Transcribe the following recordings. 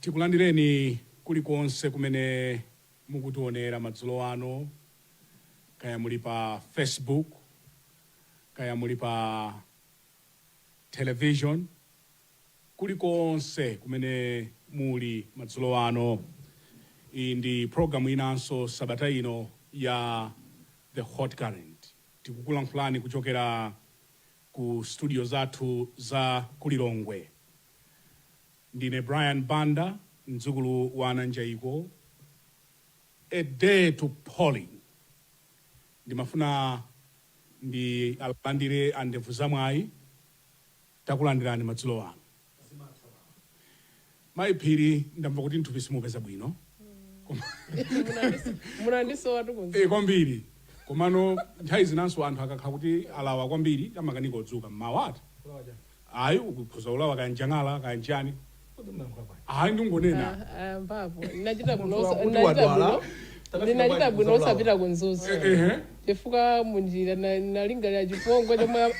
Tikulandireni kulikonse kumene mukutionera madzulo ano, kaya muli pa Facebook, kaya muli pa television, kulikonse kumene muli madzulo ano. Iyi ndi programu inanso sabata ino ya The Hot Current. Tikukulankhulani kuchokera ku studio zathu za ku Lilongwe. Ndine Brian Banda, mdzukulu wa Ananjaiko. A day to polling. Ndimafuna ndi alandire a Ndevu Zamwayi. Takulandirani madzulo ano. Mayi Phiri, ndamva kuti nthupi simupeza bwino. Munandisowa tukunzi. E, kwambiri. Komano nthawi zinanso anthu akakhala kuti alawa kwambiri amakanika kudzuka mmawa ati. Ayi, ukhoza ulawa kaya njang'ala kaya njani. Ayi, ndingonena. Mbapo ndinachita bwino. Munthu wakuti Ndinachita wadwala, bwino, takafika ndinachita bwanji bwino kuzabulawa. osapita ku Mzuzu, chifukwa munjira nalingalira chipongwe chomwe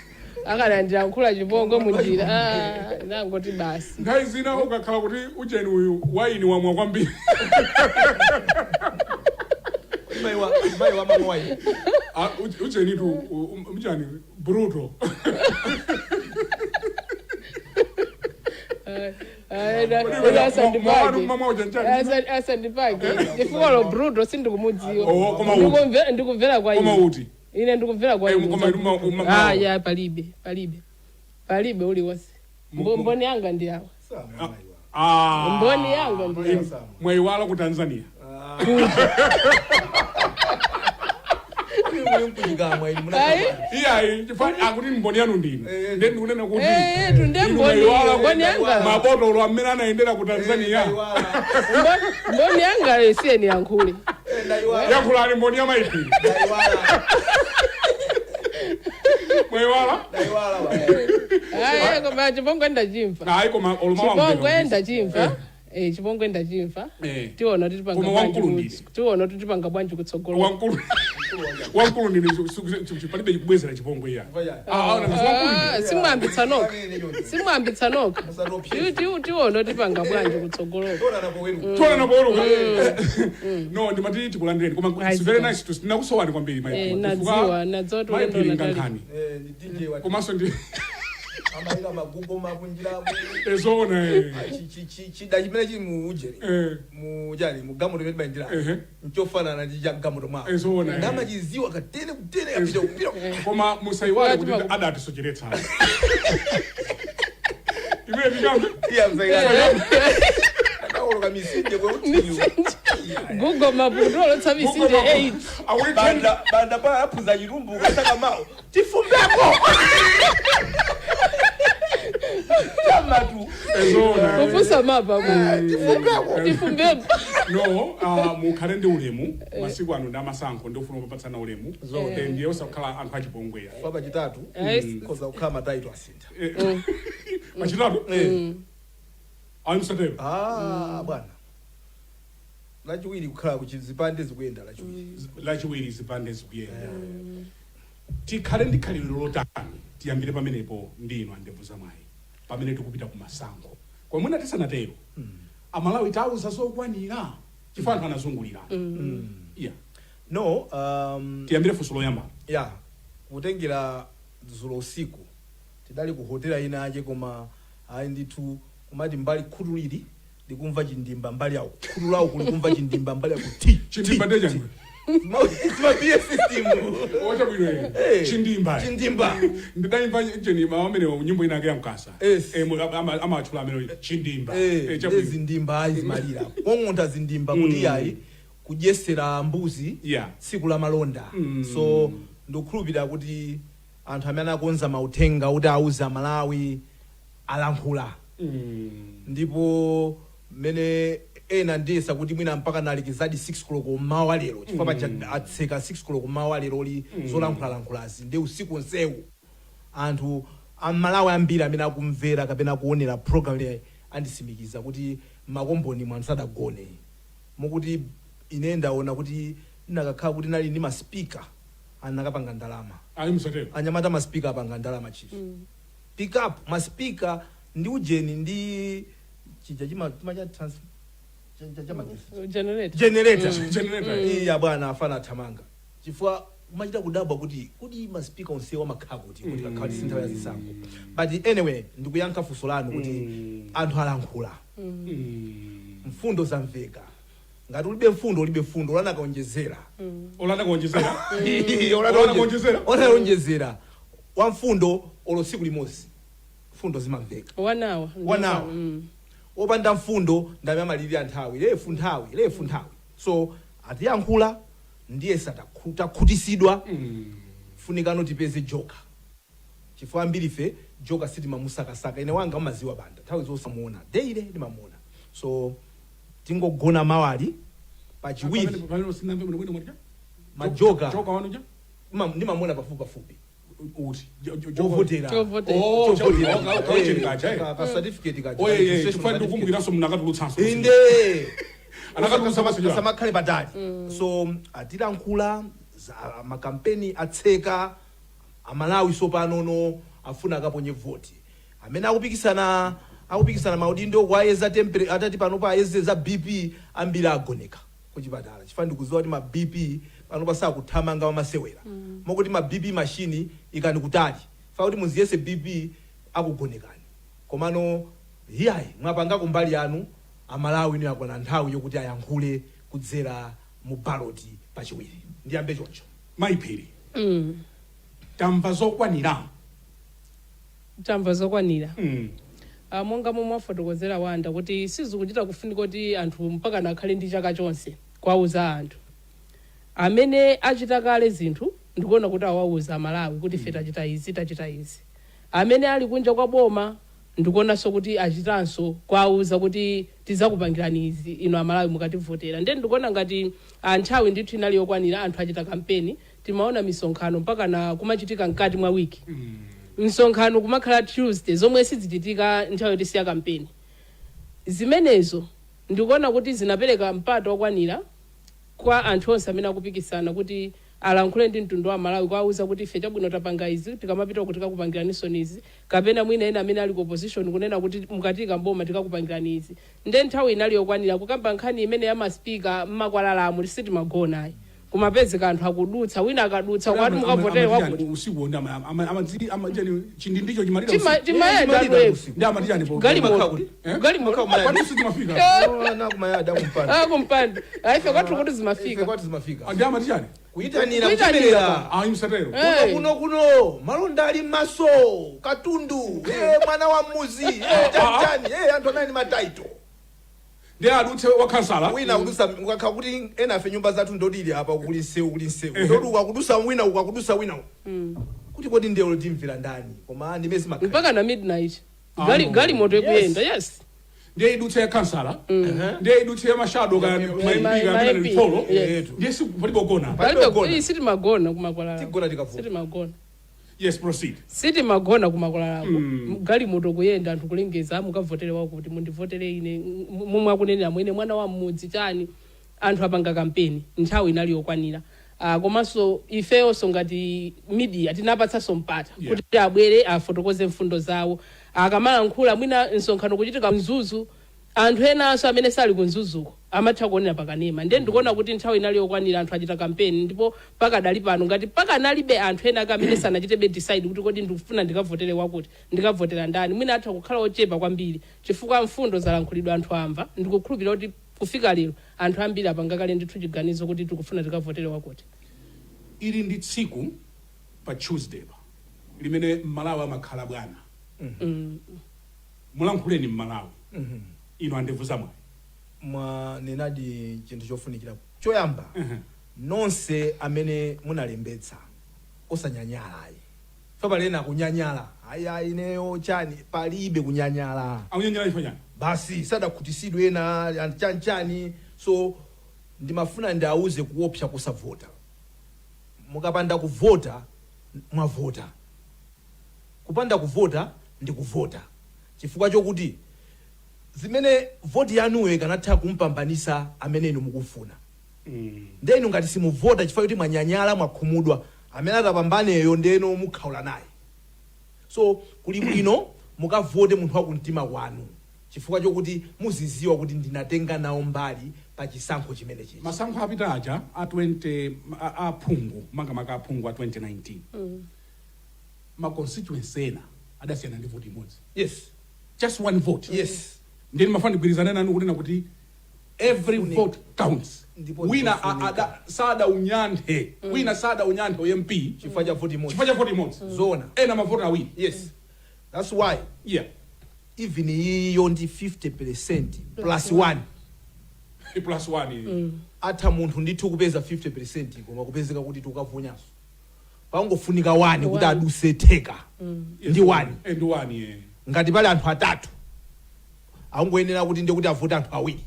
akanandiyankhula, chipongwe munjira. Ah, nangoti basi. Nthawi zina ukakhala kuti ujeni uyu waini wamwa kwambiri. Mayi wa mama wayi. Ah, ujenitu mchani bruto. Mwa uja njani? Asandipake chifukwa lo bruto sindikumudziwa. Oh, koma uti. Ndikumvera kwa Koma inu. uti? Ine ndikumvera kwa Eh, inu. koma inu Ah, ya, palibe, palibe, palibe uliwonse. Mboni yanga ndi awa. Ah. Mboni yanga ndi awa. Mwayiwala ku Tanzania. Mkujikamwa inu. Ayi. Iyayi, chifukwa akuti mboni yanu ndinu. Ndiye ndikunena kuti Eh, tunde inu mboni mwayiwala mboni yanga. Mabotolo amene anayendera ku Tanzania. Mboni yanga isiyeni yankhule. Yankhulani, mboni ya Mayi Phiri. Mwayiwala. Ayi, koma chipongwe ndachimva. Ayi, koma Chipongwe ndachimva. Eh, chipongwe ndachimva. Tiona kuti tipanga Koma bwanji wamkulu ndine. Tiona kuti tipanga bwanji kutsogolo. Wamkulu, wamkulu ndine, palibe kubwezera chipongwe iya. Ah, ah, wamkulu Ah, ndine. simwambitsa nokha, simwambitsa nokha. Tiona kuti tipanga bwanji kutsogolo. Tiona napoweruka. No, ndimati tikulandireni, koma it's very nice to nakusowani kwambiri, Mayi Eh, Phiri. nadziwa, Chifukwa nadziwa kuti Mayi ulendo Phiri unatali. nkankhani komanso ndi Amayika magubo makunjira. Ezoona, eh. Chida chimene chili mu ujeni, mu chani, mu gamoto imene timayendera, nchofanana ndi cha gamoto mwawo. Ezoona, eh. Ndamachiziwa katene kutene kapita kupita. Koma musayiwale kuti Fatima- adatisocheretsa imene tikambe. Iya, msayiwale. Adawoloka misinje kweuti. Google Map kutiwolotsa misinje 8. Akuti Banda banda pa aphuza chirumbu kasaka mawo tifumbeko chamatu. Ezoona, eh. Kufunsa mapa Tifumbeko. Tifumbeko. No, mukhale ndi ulemu. Masiku ano ndi amasankho, ndikufuna kupatsana ulemu. Eh, ndiye usakhala anthu achipongweya. Pa Chitatu khoza kukhala mataito asintha. Pachitatu ayi, msatero. Ah, bwana, Lachiwiri kukhala kuchi zipande zikuyenda Lachiwiri. Lachiwiri zipande zikuyenda. Tikhale ndi khalidwe lotani? Tiyambire pamenepo ndi inu andevu zamwayi, pamene tikupita ku masankho. Koma mwina tisanatero, Amalawi tauza zokwanira? Chifukwa anthu anazungulira, yeah. No, Tiyambire funso loyamba. Ya, kutengera dzulo usiku tidali ku hotela ina ake, koma ayi ndithu, kumati mbali khutu lili likumva chindimba, mbali yawo khutu lawo kulikumva chindimba, mbali yaku ti. Chindimba ndechani? Zima PA system. Ochabwino. Eh. Chindimba. Chindimba. Ndidayimva cheni mawu amene nyimbo ina ake yamkasa. Yes. Eh, amatchula amene chindimba. Eh, Chabwino. Zindimba ayi, zimalira kong'ontha zindimba kuti ayi kudyesera mbuzi tsiku la malonda. So ndikukhulupirira kuti anthu amene anakonza mauthenga kuti auza Malawi alankhula, ndipo mmene ena ndiyesa kuti mwina mpaka nalekezadi 6 koloko mmawa lero, chifukwa paja atseka 6 koloko mmawa leroli. Zolankhulalankhulazi ndi usiku nsewu anthu Amalawi ambiri amene akumvera kapena kuonera program ineyi andisimikiza kuti makomboni mwanthu sadagone, mukuti ine ndaona kuti ndinakakhala kuti nali ndi ma speaker anakapanga ndalama. Ayi, msatero. Anyamata, ma speaker apanga ndalama, chief. Pick up ma speaker ndi ujeni ndi chija chima cha trans cha magetsi. Generator. Generator. Generator. Iya bwana, afana athamanga chifukwa umachita kudabwa kuti ma speaker onsewa amakhala kuti kakhala kuti sinthawi ya zisankho. But anyway, ndikuyankha funso lanu kuti anthu alankhula, mfundo zamveka. Ngati ulibe mfundo, ulibe mfundo, olana kaonjezera. Olanda kuonjezera. Olana kuonjezera. Olana wa mfundo, olo tsiku limodzi mfundo zimamveka. 1 hour. 1 hour. Opanda mfundo ndamene amalirira nthawi lefu, nthawi lefu, nthawi. So atiyankhula ndiye takhutisidwa. Funikano tipeze joker, chifukwa ambiri ife joker sitimamusakasaka. Ine wanga umaziwa banda, nthawi zonse muona daily ndimamuona, so tingogona mawali pachiwiri. Pamene sinamve bwino bwino, mwatija? Majoka. Joker wanu ja? Ndimamuona pafupi pafupi. Uti? Ovotera. Chovotera. Oh, Chovotera. kaucheni kacha, eh. Ka certificate kacha. Oye, registration chifukwa certificate. ndikukumbukiranso mnakatulutsanso. Inde. Anakatulutsa basi ja. Samakhale patali. So atilankhula za makampeni atseka. Amalawi sopanono afuna akaponye voti. Amene akupikisana maudindo, kwayeza temperature, atati panopa ayeze za BP, ambiri agoneka kuchipatala, chifukwa ndikuziwa kuti ma BP panopa sakuthamanga mamasewera, mokuti ma BP machine ikani kutali fa kuti muziyese BP akugonekani. Komano hiyayi, mwapangako mbali yanu. Amalawi ino yakwana nthawi yokuti ayankhule kudzera mu ballot pachiwiri. Ndiyambe choncho. Mayiphiri, tamva zokwanira? Tamva zokwanira. Monga momwe afotokozera Wanda kuti sizikuchita kufunika kuti anthu mpaka nakhale ndi chaka chonse kwauza anthu. Amene achita kale zinthu, ndikuona kuti awauza Amalawi kuti ife tachita izi, tachita izi. Amene ali kunja kwa boma, ndikuonanso kuti achitanso kwauza kuti tidzakupangirani izi ino Amalawi mukativotera. Ndiye ndikuona ngati nthawi ndithu inali yokwanira. Anthu achita kampeni, timaona misonkhano mpaka na kumachitika mkati mwa wiki, msonkhano kumakhala Tuesday, zomwe sizichitika nthawi yoti siya kampeni. Zimenezo ndikuona kuti zinapereka mpata okwanira kwa anthu onse amene akupikisana kuti alankhule ndi mtundu wa Malawi, kuwauza kuti ife chabwino tapanga izi, tikamapita uku tikakupangiraninso izi, kapena mwina ena amene ali ku opposition kunena kuti mukatika mboma tikakupangirani izi. Nde nthawi inali yokwanira kukamba nkhani imene ya ma speaker. Mmakwalalamu sitimagonayi, kumapezeka anthu akudutsa, wina akadutsa kwati mukavotere wakuti. Usiku ndi chindi ndicho chimalira usiku. Timayenda. Chimalira Lwepo. usiku. Ndi amatiyani po? Galimoto. Eh? Galimoto. Kwati sizimafika. Na kumayada kumpanda. Ah, kumpanda aife kwathu kuti Ife zimafika. kwati zimafika. Ndi amatiyani? Kuyitanira. Kuyitanira. Kuchemerera. Ayi, msatero. Eh. Kuno kuno kuno malonda ali maso katundu, mwana wa muzi, chani chani, anthu amene ndi ma title. Ndi adutse wa kansala. Wina akudusa, ukakhala kuti ena afe nyumba zathu ndodili apa kuli nsewu, kuli nsewu, ndoti ukakudusa wina, ukakudusa wina, kuti kodi ndewolo timvera ndani? Koma ndimene zimakhala. Mpaka na midnight. Ah, Gali no. galimoto ikuyenda, yes. Ndiye idutse ya kansala, ndiye idutse ya ma shadow ka Ya ma MP Ma ka MP, lifolo. yes. Ndiye palibe kugona. Palibe Palibe kugona. Sitimagona kumakwalala. Tigona tikavota. Sitimagona. Yes, proceed. Sitimagona kumakwalalako. Galimoto kuyenda, anthu kulengeza mukavotere wakuti, mundivotere ine, momwe akunenera mwene mwana wa mmudzi chani. Anthu apanga kampeni, nthawi inali yokwanira. Komanso ifeyonso ngati media tinapatsanso mpata kuti abwere afotokoze mfundo zawo. Akamalankhula, mwina msonkhano kuchitika Mzuzu, anthu enanso amene sali ku Mzuzuko amatha kuonera pakanema. Ndiye ndikuona kuti nthawi inali yokwanira, anthu achita kampeni, ndipo pakadali pano ngati pakanalibe anthu ena ake amene sanachitebe decide kuti kodi ndikufuna ndikavotere wakuti, ndikavotera ndani, mwina atha kukhala ochepa kwambiri, chifukwa mfundo zalankhulidwa, anthu amva. Ndikukhulupirira kuti kufika lero anthu ambiri apanga kale ndithu chiganizo kuti tikufuna tikavotere wakuti. Ili ndi tsiku pa Tuesday pa limene Mmalawi amakhala bwana. Mulankhuleni Mmalawi ino andevu zamwe. Mwanenadi chinthu chofunikira. Choyamba, nonse amene munalembetsa, osanyanyala ayi. Fa palena kunyanyala, aya ineyo chani, palibe kunyanyala. Akunyanyala chifukwa chani? Basi sadakhutisidwe ena chanichani. So ndimafuna ndiauze kuopsa kusavota. Mukapanda kuvota, mwavota. Kupanda kuvota ndi kuvota, chifukwa chokuti zimene voti yanuyo ikanatha kumpambanisa amene inu mukufuna. Ndenu ngati simuvota chifukwa choti mwanyanyala, mwakhumudwa, amene atapambaneyo ndeno mukhaula naye. So kuli bwino mukavote munthu wakumtima kwanu, chifukwa chokuti muziziwa kuti ndinatenga nawo mbali pa chisankho chimene chichi. Masankho apita aja a 20 aphungu, makamaka aphungu a 2019, ma constituency ena adasiyana ndi voti imodzi. Just one vote. Ndiye ndimafuna ndigwirizane nanu kunena kuti every vote counts. Ndipo Wina ndizofunika. Sada unyanthe, wina sada unyanthe u MP chifukwa cha voti imodzi. Chifukwa cha voti imodzi. Zoona. Ena mavoti awiri. Yes, that's why even iyiyo ndi 50% plus 1. Plus one. Atha munthu ndithu kupeza 50%, koma kupezeka kuti tukavunyaso pangofunika 1 kuti One. aduse theka ndi 1. Ndi 1, yeah. Ngati pali anthu atatu, angoyenera kuti ndiye kuti avote anthu awiri,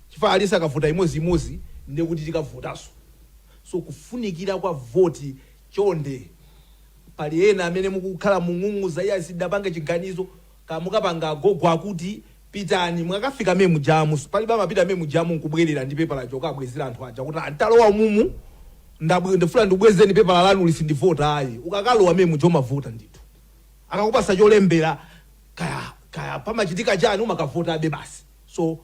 chifukwa alisi akavota imodzi, ndiye kuti tikavotanso. So kufunikira kwa voti, chonde, pali ena amene mukukhala mung'ung'uza, iye asidapange chiganizo, kamukapanga agogo akuti pitani, mwakafika me mujamu, palibe amapita me mujamu nkubwerera ndi pepala chokabwezera anthu aja kuti antalowa mumu, ndifuna ndibwezeni pepala lanu lisindivota. Ayi, ukakalowa me muja umavota ndithu. Akakupasa cholembera, kaya kaya pamachitika chani, umakavota abe basi. So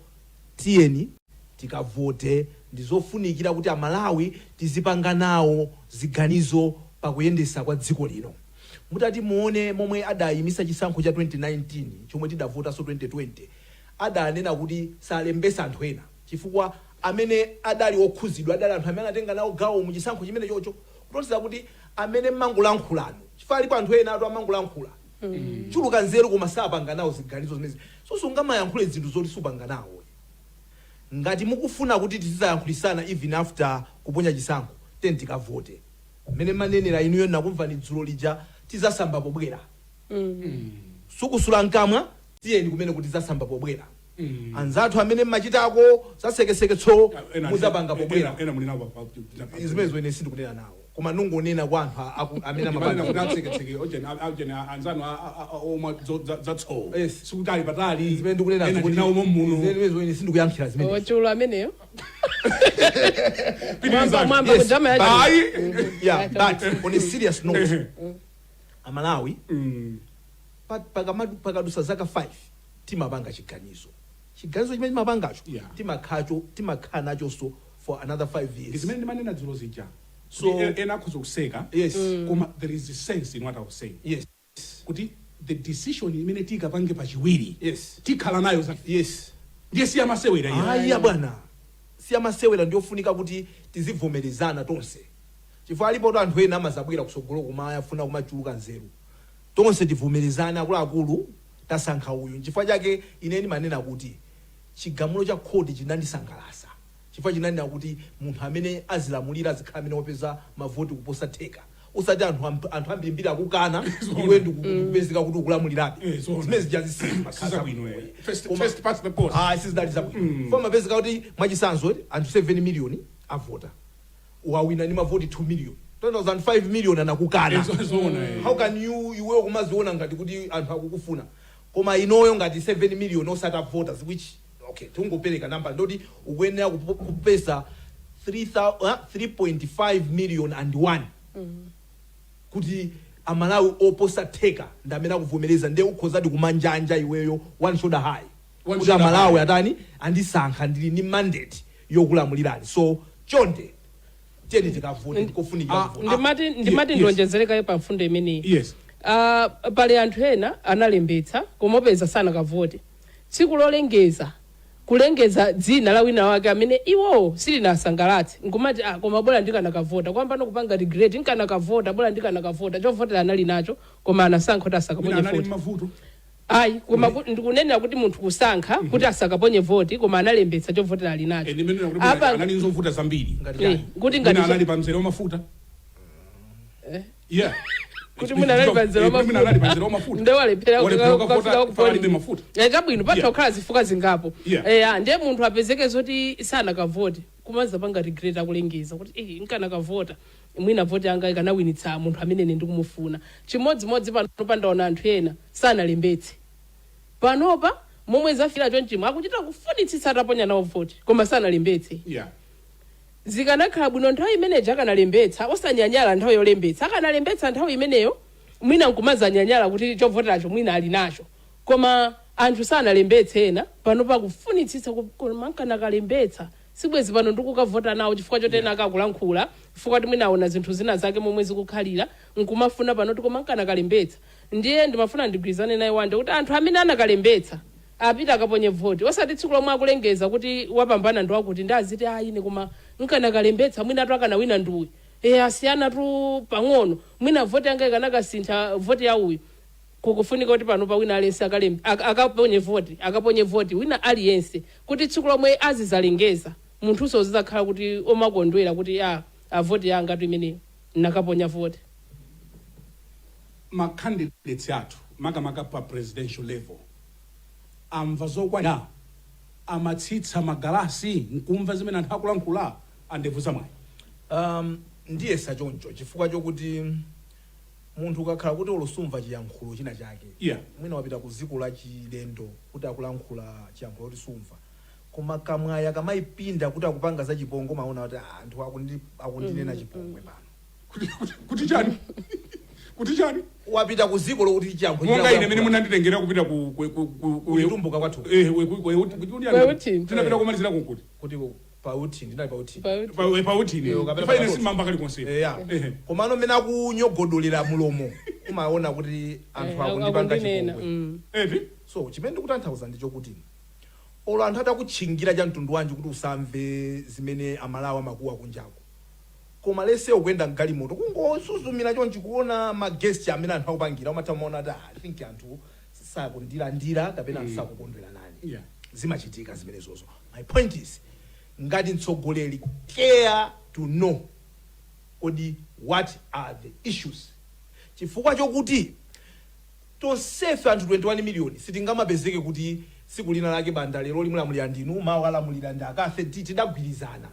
tiyeni tikavote. Ndizofunikira kuti Amalawi tizipanga nawo ziganizo pakuyendesa kwa dziko lino. Mutati muone momwe adayimisa chisankho cha 2019 chomwe tidavotanso 2020, adanena kuti salembesa anthu ena, chifukwa amene adali okhuzidwa adali anthu amene anatenga nawo gawo mu chisankho chimene chocho, kutonzera kuti amene mmangolankhulano, chifukwa alipo anthu ena atu amangolankhula chuluka nzeru koma sapanga nawo ziganizo zimenezi. So sungamayankhule zinthu zoti supanga nawo. Ngati mukufuna kuti tizizayankhulisana even after kuponya chisankho, tiyeni tikavote. Mmene manenera inuyo, nakumvani dzulo lija, tizasamba pobwera, sukusula mkamwa. Tiyeni kumene kuti tizasamba pobwera. Anzathu amene mmachitako zasekeseketso, muzapanga pobwera. Ena muli nawo Zimenezo ine sindikunena nawo, koma nungonena kwa anthu amene amapanga amapanga. Kuti atseketseke ojeni ojeni anzanu omwe zatsowo. Sikuti ali patali. Zimene ndikunena Ena tinawo muno. Zimenezo ine sindikuyankhira zimenezo. Wachulu ameneyo. Pitiriza. Mwamba Yes, kujama ya Ayi. Yeah, but on a serious note, Amalawi, pakadusa zaka 5 timapanga chiganizo. Chiganizo chimene timapangacho, timakhala nachonso for another 5 Ndi years. zimene ndimanena dzulo zija. Kuti ena akhoza kuseka, koma there is a sense in what I was saying, kuti the decision imene tikapange pachiwiri, tikhala nayo ndiye siyamasewera iyo. Ayi bwana, siyamasewera. Ndiyofunika kuti tizivomerezana tonse, chifukwa alipo to anthu ena amazabwera kusogolo kumaya afuna kumachuluka nzeru. Tonse tivomerezane, akuluakulu, tasankha uyu. Nchifukwa chake ine ndimanena kuti chigamulo cha khoti chinandisangalasa, chifukwa chinanena kuti munthu amene azilamulira azikhala amene wapeza mavoti kuposa theka, usati anthu ambirimbiri akukana, iwe ndikupezeka kuti ukulamulirabe. Zoona. Zimene zija Sizabwino, eh. First past the post. Ah, sizidali zabwino. Fo mapezeka kuti mwachisanzo anthu 7 million avota, wawina ndi mavoti 2 million, 2005 million anakukana. Zoona, eh. How can you iweyo kumaziona ngati kuti anthu akukufuna, koma inoyo ngati 7 million osati voters, which, okay, tingopereka namba, ndoti ukuyenera kupeza 3.5 million and 1 kuti Amalawi oposa theka ndi amene akuvomereza, ndiye ukhozadi kumanjanja iweyo one shoulder high One kuti shoulder Amalawi high. atani, andisankha, ndili ndi mandate yokulamulirani. So chonde, tiyeni tikavote, kofunikira kuvota. Ndimati ndionjezerekayo pa mfundo imeneyi. Pali anthu ena analembetsa koma opeza sanakavote. Tsiku lolengeza, kulengeza dzina la wina wake amene iwowo silinasangalatse, nkumati, "Ah, koma bola ndikanakavota." Kwambano kupanga regret, "Nkanakavota, bola ndikanakavota." Chovotera anali nacho, koma anasankha kuti Wina asakaponye anali voti. mmavuto. Ayi, koma ndikunenera kuti munthu kusankha kuti asakaponye voti, koma analembetsa, chovotera ali nacho. Ndimenena kuti anali nzovuta zambiri. Ngati Eh, kuti Mwina ngati anali pa mzere wamafuta. Yeah. Kuti mwina anali pa mzere Mwina anali pa mzere wamafuta. Nde walephera Walephera kukafika kukavota, ku palibe mafuta. Eh, chabwino, patha kukhala zifukwa zingapo. Ndiye munthu apezeke zoti sanakavote, kumazapanga regret akulengeza kuti, "Eh, nkanakavota." Mwina voti yanga ikanawinitsa munthu amene ine ndikumufuna. Chimodzimodzi pano pandaona anthu ena sanalembetse. Panopa momwe zafika chonchimo, akuchita kufunitsitsa ataponya nawo voti, koma sanalembetse. Zikanakhala bwino nthawi imeneji akanalembetsa, osanyanyala nthawi yolembetsa. Akanalembetsa nthawi imeneyo, mwina nkumazanyanyala kuti chovoteracho mwina ali nacho, koma anthu sanalembetse. Ena pano pakufunitsitsa koma nkanakalembetsa, sibwezi pano ndikukavota nawo, chifukwa choti ena akakulankhula, chifukwa kuti mwina aona zinthu zina zake momwe zikukhalira, nkumafuna pano kuti koma nkanakalembetsa. Ndiye ndimafuna ndigwirizane naye Wande kuti anthu amene anakalembetsa apita akaponye voti, osati tsiku lomwe akulengeza kuti wapambana ndi wakuti ndi aziti, "Ayi, ine koma nkanakalembetsa, mwina tu akanawina nduyi, e asiyana tu pang'ono, mwina voti yanga ikanakasintha voti ya uyu." Kukufunika kuti pano pa wina aliyense akaponye voti, akaponye voti wina aliyense, kuti tsiku lomwe azizalengeza munthunso uzizakhala kuti omakondwera kuti a voti yanga tu imeneyo, nakaponya voti. Ma candidates athu, makamaka pa presidential level, amva zokwanira? Amatsitsa magalasi nkumva zimene anthu akulankhula, andevu zamwayi? Ndiyesa choncho, chifukwa chokuti munthu ukakhala kuti ulusumva chiyankhulo china chake, mwina wapita ku dziko la chilendo kuti akulankhula chiyankhulo kuti sumva, koma kamwaya kamayipinda kuti akupanga za chipongwe, maona kuti, ah, anthu akundinena chipongwe pano. Kuti chani? Kuti chani? Wapita ku dziko lokuti chiyankhulo Monga ine mene munanditengera kupita ku ku ku ku ku Kuchitumbuka kwathu. Eh, we- ku- ku- ku- Kweuti. Tinapita kumalizira kunkuti? Kuti pauti, ndinali pauti. Pauti. Eh, ukapita Ine pakati. simamba kalikonse. Eya. Komano mmene akunyogodolera mulomo, umaona kuti anthu akundipanga akundinena. chipongwe. Eti. So chimene ndikutanthauza ndi chokuti olo anthu atakutchingira cha mtundu wanji kuti usamve zimene Amalawi amakuwa kunjako, koma lese ukuyenda mgalimoto, kungosuzumira chonchi kuona ma gesture amene anthu akupangira, umatha kumaona kuti, ah, I think anthu sakundilandira kapena anthu sakukondwera nane. Zimachitika zimenezozo. My point is, ngati mtsogoleri, care to know kodi what are the issues, chifukwa chokuti tonsefe anthu 21 million sitingamapezeke kuti tsiku lina lake banda lero limulamulira ndinu, mawu alamulira ndi akafe. Tidagwirizana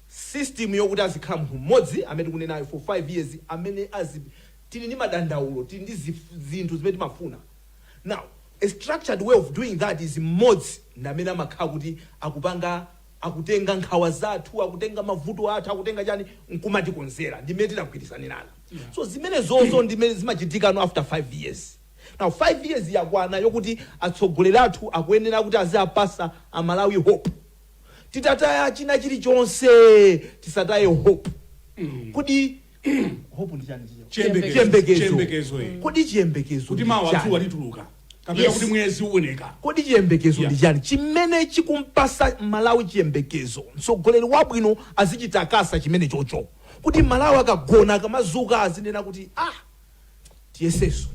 system yokuti azikhala munthu mmodzi amene tikunenayo for 5 years, amene azi tili ndi madandaulo, tili ndi zinthu zimene timafuna. Now a structured way of doing that is mmodzi ndi amene amakhala kuti akupanga, akutenga nkhawa zathu, akutenga mavuto athu, akutenga chani, nkumatikonzera. Ndimene tidagwirizanirana. So zimene zozo ndimene zimachitika no after 5 years. Now 5 years yakwana yokuti atsogoleri athu akuyenera kuti aziapasa Amalawi hope. Titataya china chilichonse, tisataye hope. Kodi hope ndi chani chicho? Chiyembekezo. Chiyembekezo. Chiyembekezo, eh. Kodi chiyembekezo Kuti ndi mawu chani? dzuwa lituluka kapena kuti mwezi uoneka. Kodi chiyembekezo ndi chani chimene chikumpasa Malawi chiyembekezo? Mtsogoleri wabwino azichitakasa chimene chocho, kuti Malawi akagona, akamazuka, azinena kuti, ah, tiyeseso,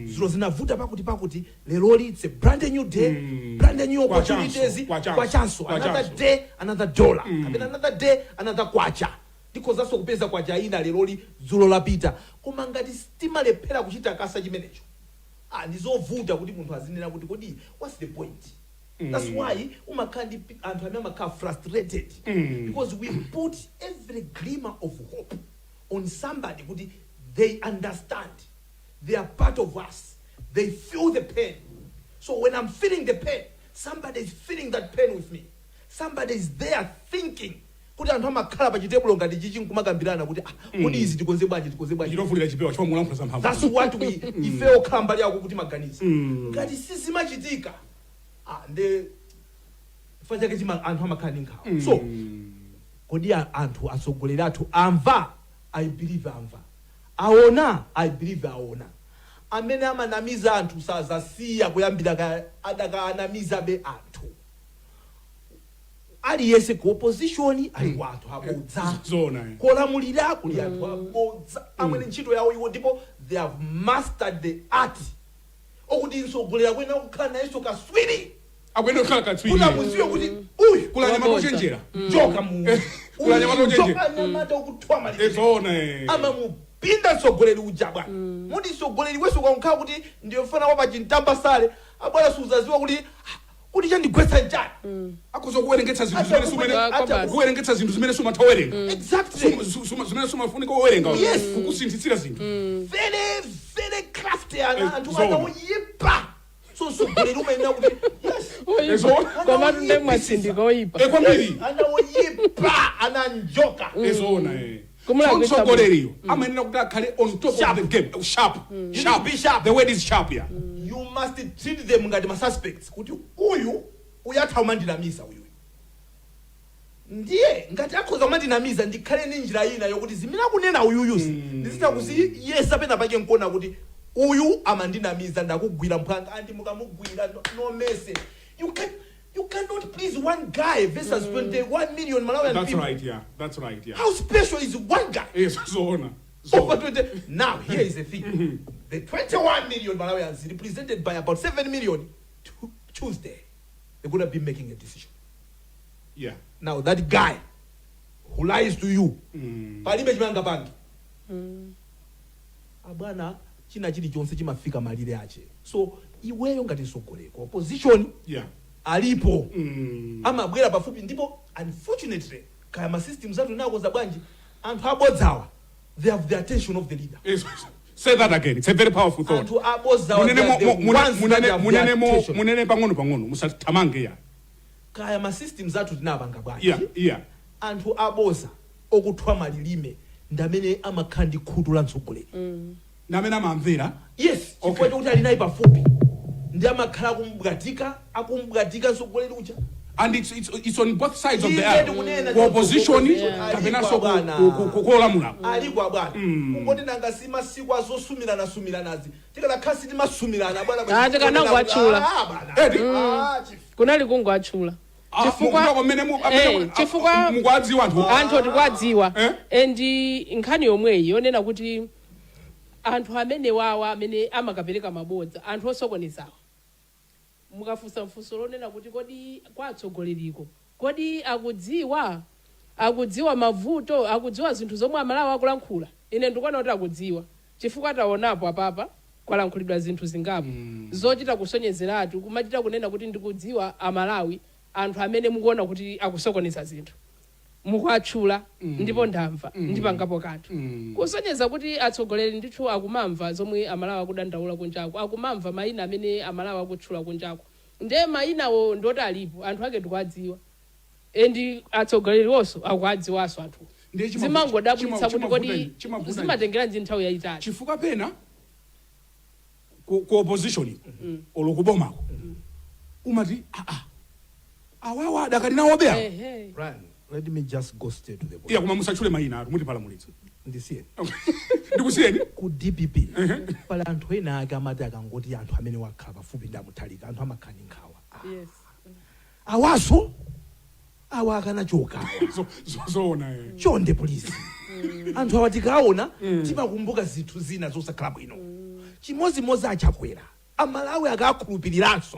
zilo zinavuta pakuti pakuti, leroli it's a brand new day, brand new opportunities. Kwachanso. Kwachanso. Kwachanso. Another day, another dollar, kapena another day, another kwacha. Ndikhozanso kupeza kwacha ina leroli, dzulo lapita. Koma ngati timalephera kuchita kasa chimenecho, ah, ndizovuta kuti munthu azinena kuti kodi what's the point? That's why umakhala ndi anthu amene amakhala frustrated, because we put every glimmer of hope on somebody kuti they understand, they are part of us, they feel the pain. So when I'm feeling the pain, somebody is feeling that pain with me. Somebody is there thinking kuti anthu amakhala pa chitebulo ngati chichi nkumakambirana kuti, ah, kodi izi tikonze bwanji, tikonze bwanji? Chitofulira chipewa chomwe mulankhula za mphamvu. That's what we, ife okhala mbali yako, kuti maganiza ngati sizimachitika, ah, nde chifukwa chake chima anthu amakhala ndi nkhawa. So kodi anthu, atsogoleri athu amva? I believe amva. Aona? I believe aona. Amene amanamiza anthu sazasiya kuyambira adakanamizabe anthu. Aliyense ku opposition ali ku anthu abodza. Zona, eh. Kolamulira kuli anthu abodza amwene, ntchito yawo iwo, ndipo they have mastered the art okuti mtsogoleri akuyenera kukhala nayenso kaswiri. Akuyenda kukhala katswiri. Kuti amuziwe kuti uyu Kula nyamata Wabodza. ochenjera. Njoka mu Kula nyamata ochenjera. Njoka, nyamata okuthwa malire. Zona, eh. Amamupinda mtsogoleri uja, bwana. Muti mtsogoleri weso ukankhala kuti ndiye mfana wa pachintamba sale, abwana, suzaziwa kuti, ah, Kuti chandigwetsa nchani? Akhoza kuwerengetsa zinthu zimene sumene Kwa basi. Kuwerengetsa zinthu zimene sumatha kuwerenga. Exactly. Zimene sumafunika kuwerenga. Yes. Kukusinthitsira zinthu. Very, very crafty ana anthu Zoona. ana oyipa. So mtsogoleri umayenera kuti, yes. Zoona. Koma tunde mwatsindika oyipa. Kwambiri. Ana oyipa, ana njoka. Zoona, eh. Kumulakwitsa. So mtsogoleriyo amayenera kuti akhale on top Sharp. of the game, sharp. You Sharp. need to be sharp. The word is sharp, yeah. You must treat them ngati ma suspects, kuti uyu uyatha umandinamiza uyu. Ndiye ngati akhoza kumandinamiza, ndikhale ndi njira ina yokuti zimene akunena uyuyusi ndizitha kuziyesa pena pake nkuona kuti uyu amandinamiza. Ndakugwira mphwanga, andi mukamugwira, no mercy. You cannot please one guy versus 21 million Malawian That's people. right, yeah, that's right, yeah. How special is one guy Yes, zoona. over Zoona. 20? Now, here is the thing. The 21 million Malawians represented by about 7 million, Tuesday, they're going to be making a decision. Now, that guy who lies to you, palibe chimanga pangi. Abwana, china chilichonse chimafika malire ache. So, iweyo ngati mtsogoleri, ku opposition alipo amabwera pafupi. Ndipo unfortunately, kaya ma systems athu nakoza bwanji, anthu abodzawa, they have the attention of the leader. Yes. Say that again. It's a very powerful thought. Anthu abodzawa, Munene they are the ones that have the attention. Munene pang'ono pang'ono, musathamange ya. Kaya ma systems athu tinapanga bwanji, anthu aboza okuthwa malilime ndamene amakhala ndi khutu la mtsogoleri. Ndamene amamvera. Yes, chifukwa chokuti ali naye pafupi, ndi amakhala akumbwatika, akumbwatika mtsogoleri uja. And it's on both sides of the Iye aisle. ndikunena Ku opposition opposition. kapenanso Aliko abwana. kuolamula. Aliko abwana. Kungoti nanga si masiku azosumirana sumiranazi, tikanakhala sitimasumirana bwana. Ah, tikanangwatchula. Ah, bwana. Edi. Ah, Kunali kungwatchula. Ah, Chifukwa mukudziwa kumene amene chifukwa mukuwadziwa anthu. Anthu tikuwadziwa. Eh? And nkhani yomweyi yonena kuti anthu amene wawa amene amakapereka mabodza, anthu osokonezawa, mukafunsa mfunso lonena kuti kodi kwa atsogoleriko, kodi akudziwa mavuto, akudziwa zinthu zomwe Amalawi akulankhula, ine ndikuona kuti akudziwa, chifukwa taonapo apapa kwalankhulidwa zinthu zingapo zochita kusonyezeratu, kumachita kunena kuti ndikudziwa Amalawi, anthu amene mukuona kuti akusokoneza zinthu mukuatchula, ndipo ndamva, ndipangapo kanthu. Kusonyeza kuti atsogoleri ndithu akumamva zomwe Amalawi akudandaula kunjako, akumamva mayina amene Amalawi akutchula kunjako. Ndiye mayinawo ndoti alipo, anthu ake ndikuadziwa, and atsogoleri onso akuadziwanso anthu. Ndiye Zimangodabwitsa kuti kodi chimavuta zimatengeranji nthawi yayitali? Chifukwa pena ku opposition olo kubomako umati, aa, awawa adakali nawo beya. Brian, let me just go straight to the point. Iya, koma musatchule mayina atu, mutipalamulitsa. Ndisiye. Ndikusiyeni. Ku DPP pali anthu ena ake amati akangoti anthu amene wakhala pafupi ndi aMutharika, anthu amakhala ndi nkhawa. Ah, awaso awa akanachoka awa. Zoona, eh. Chonde, please, anthu awa tikaona timakumbuka zinthu zina zosakhala bwino. Chimozimozi aChakwera, Amalawi akakhulupiriranso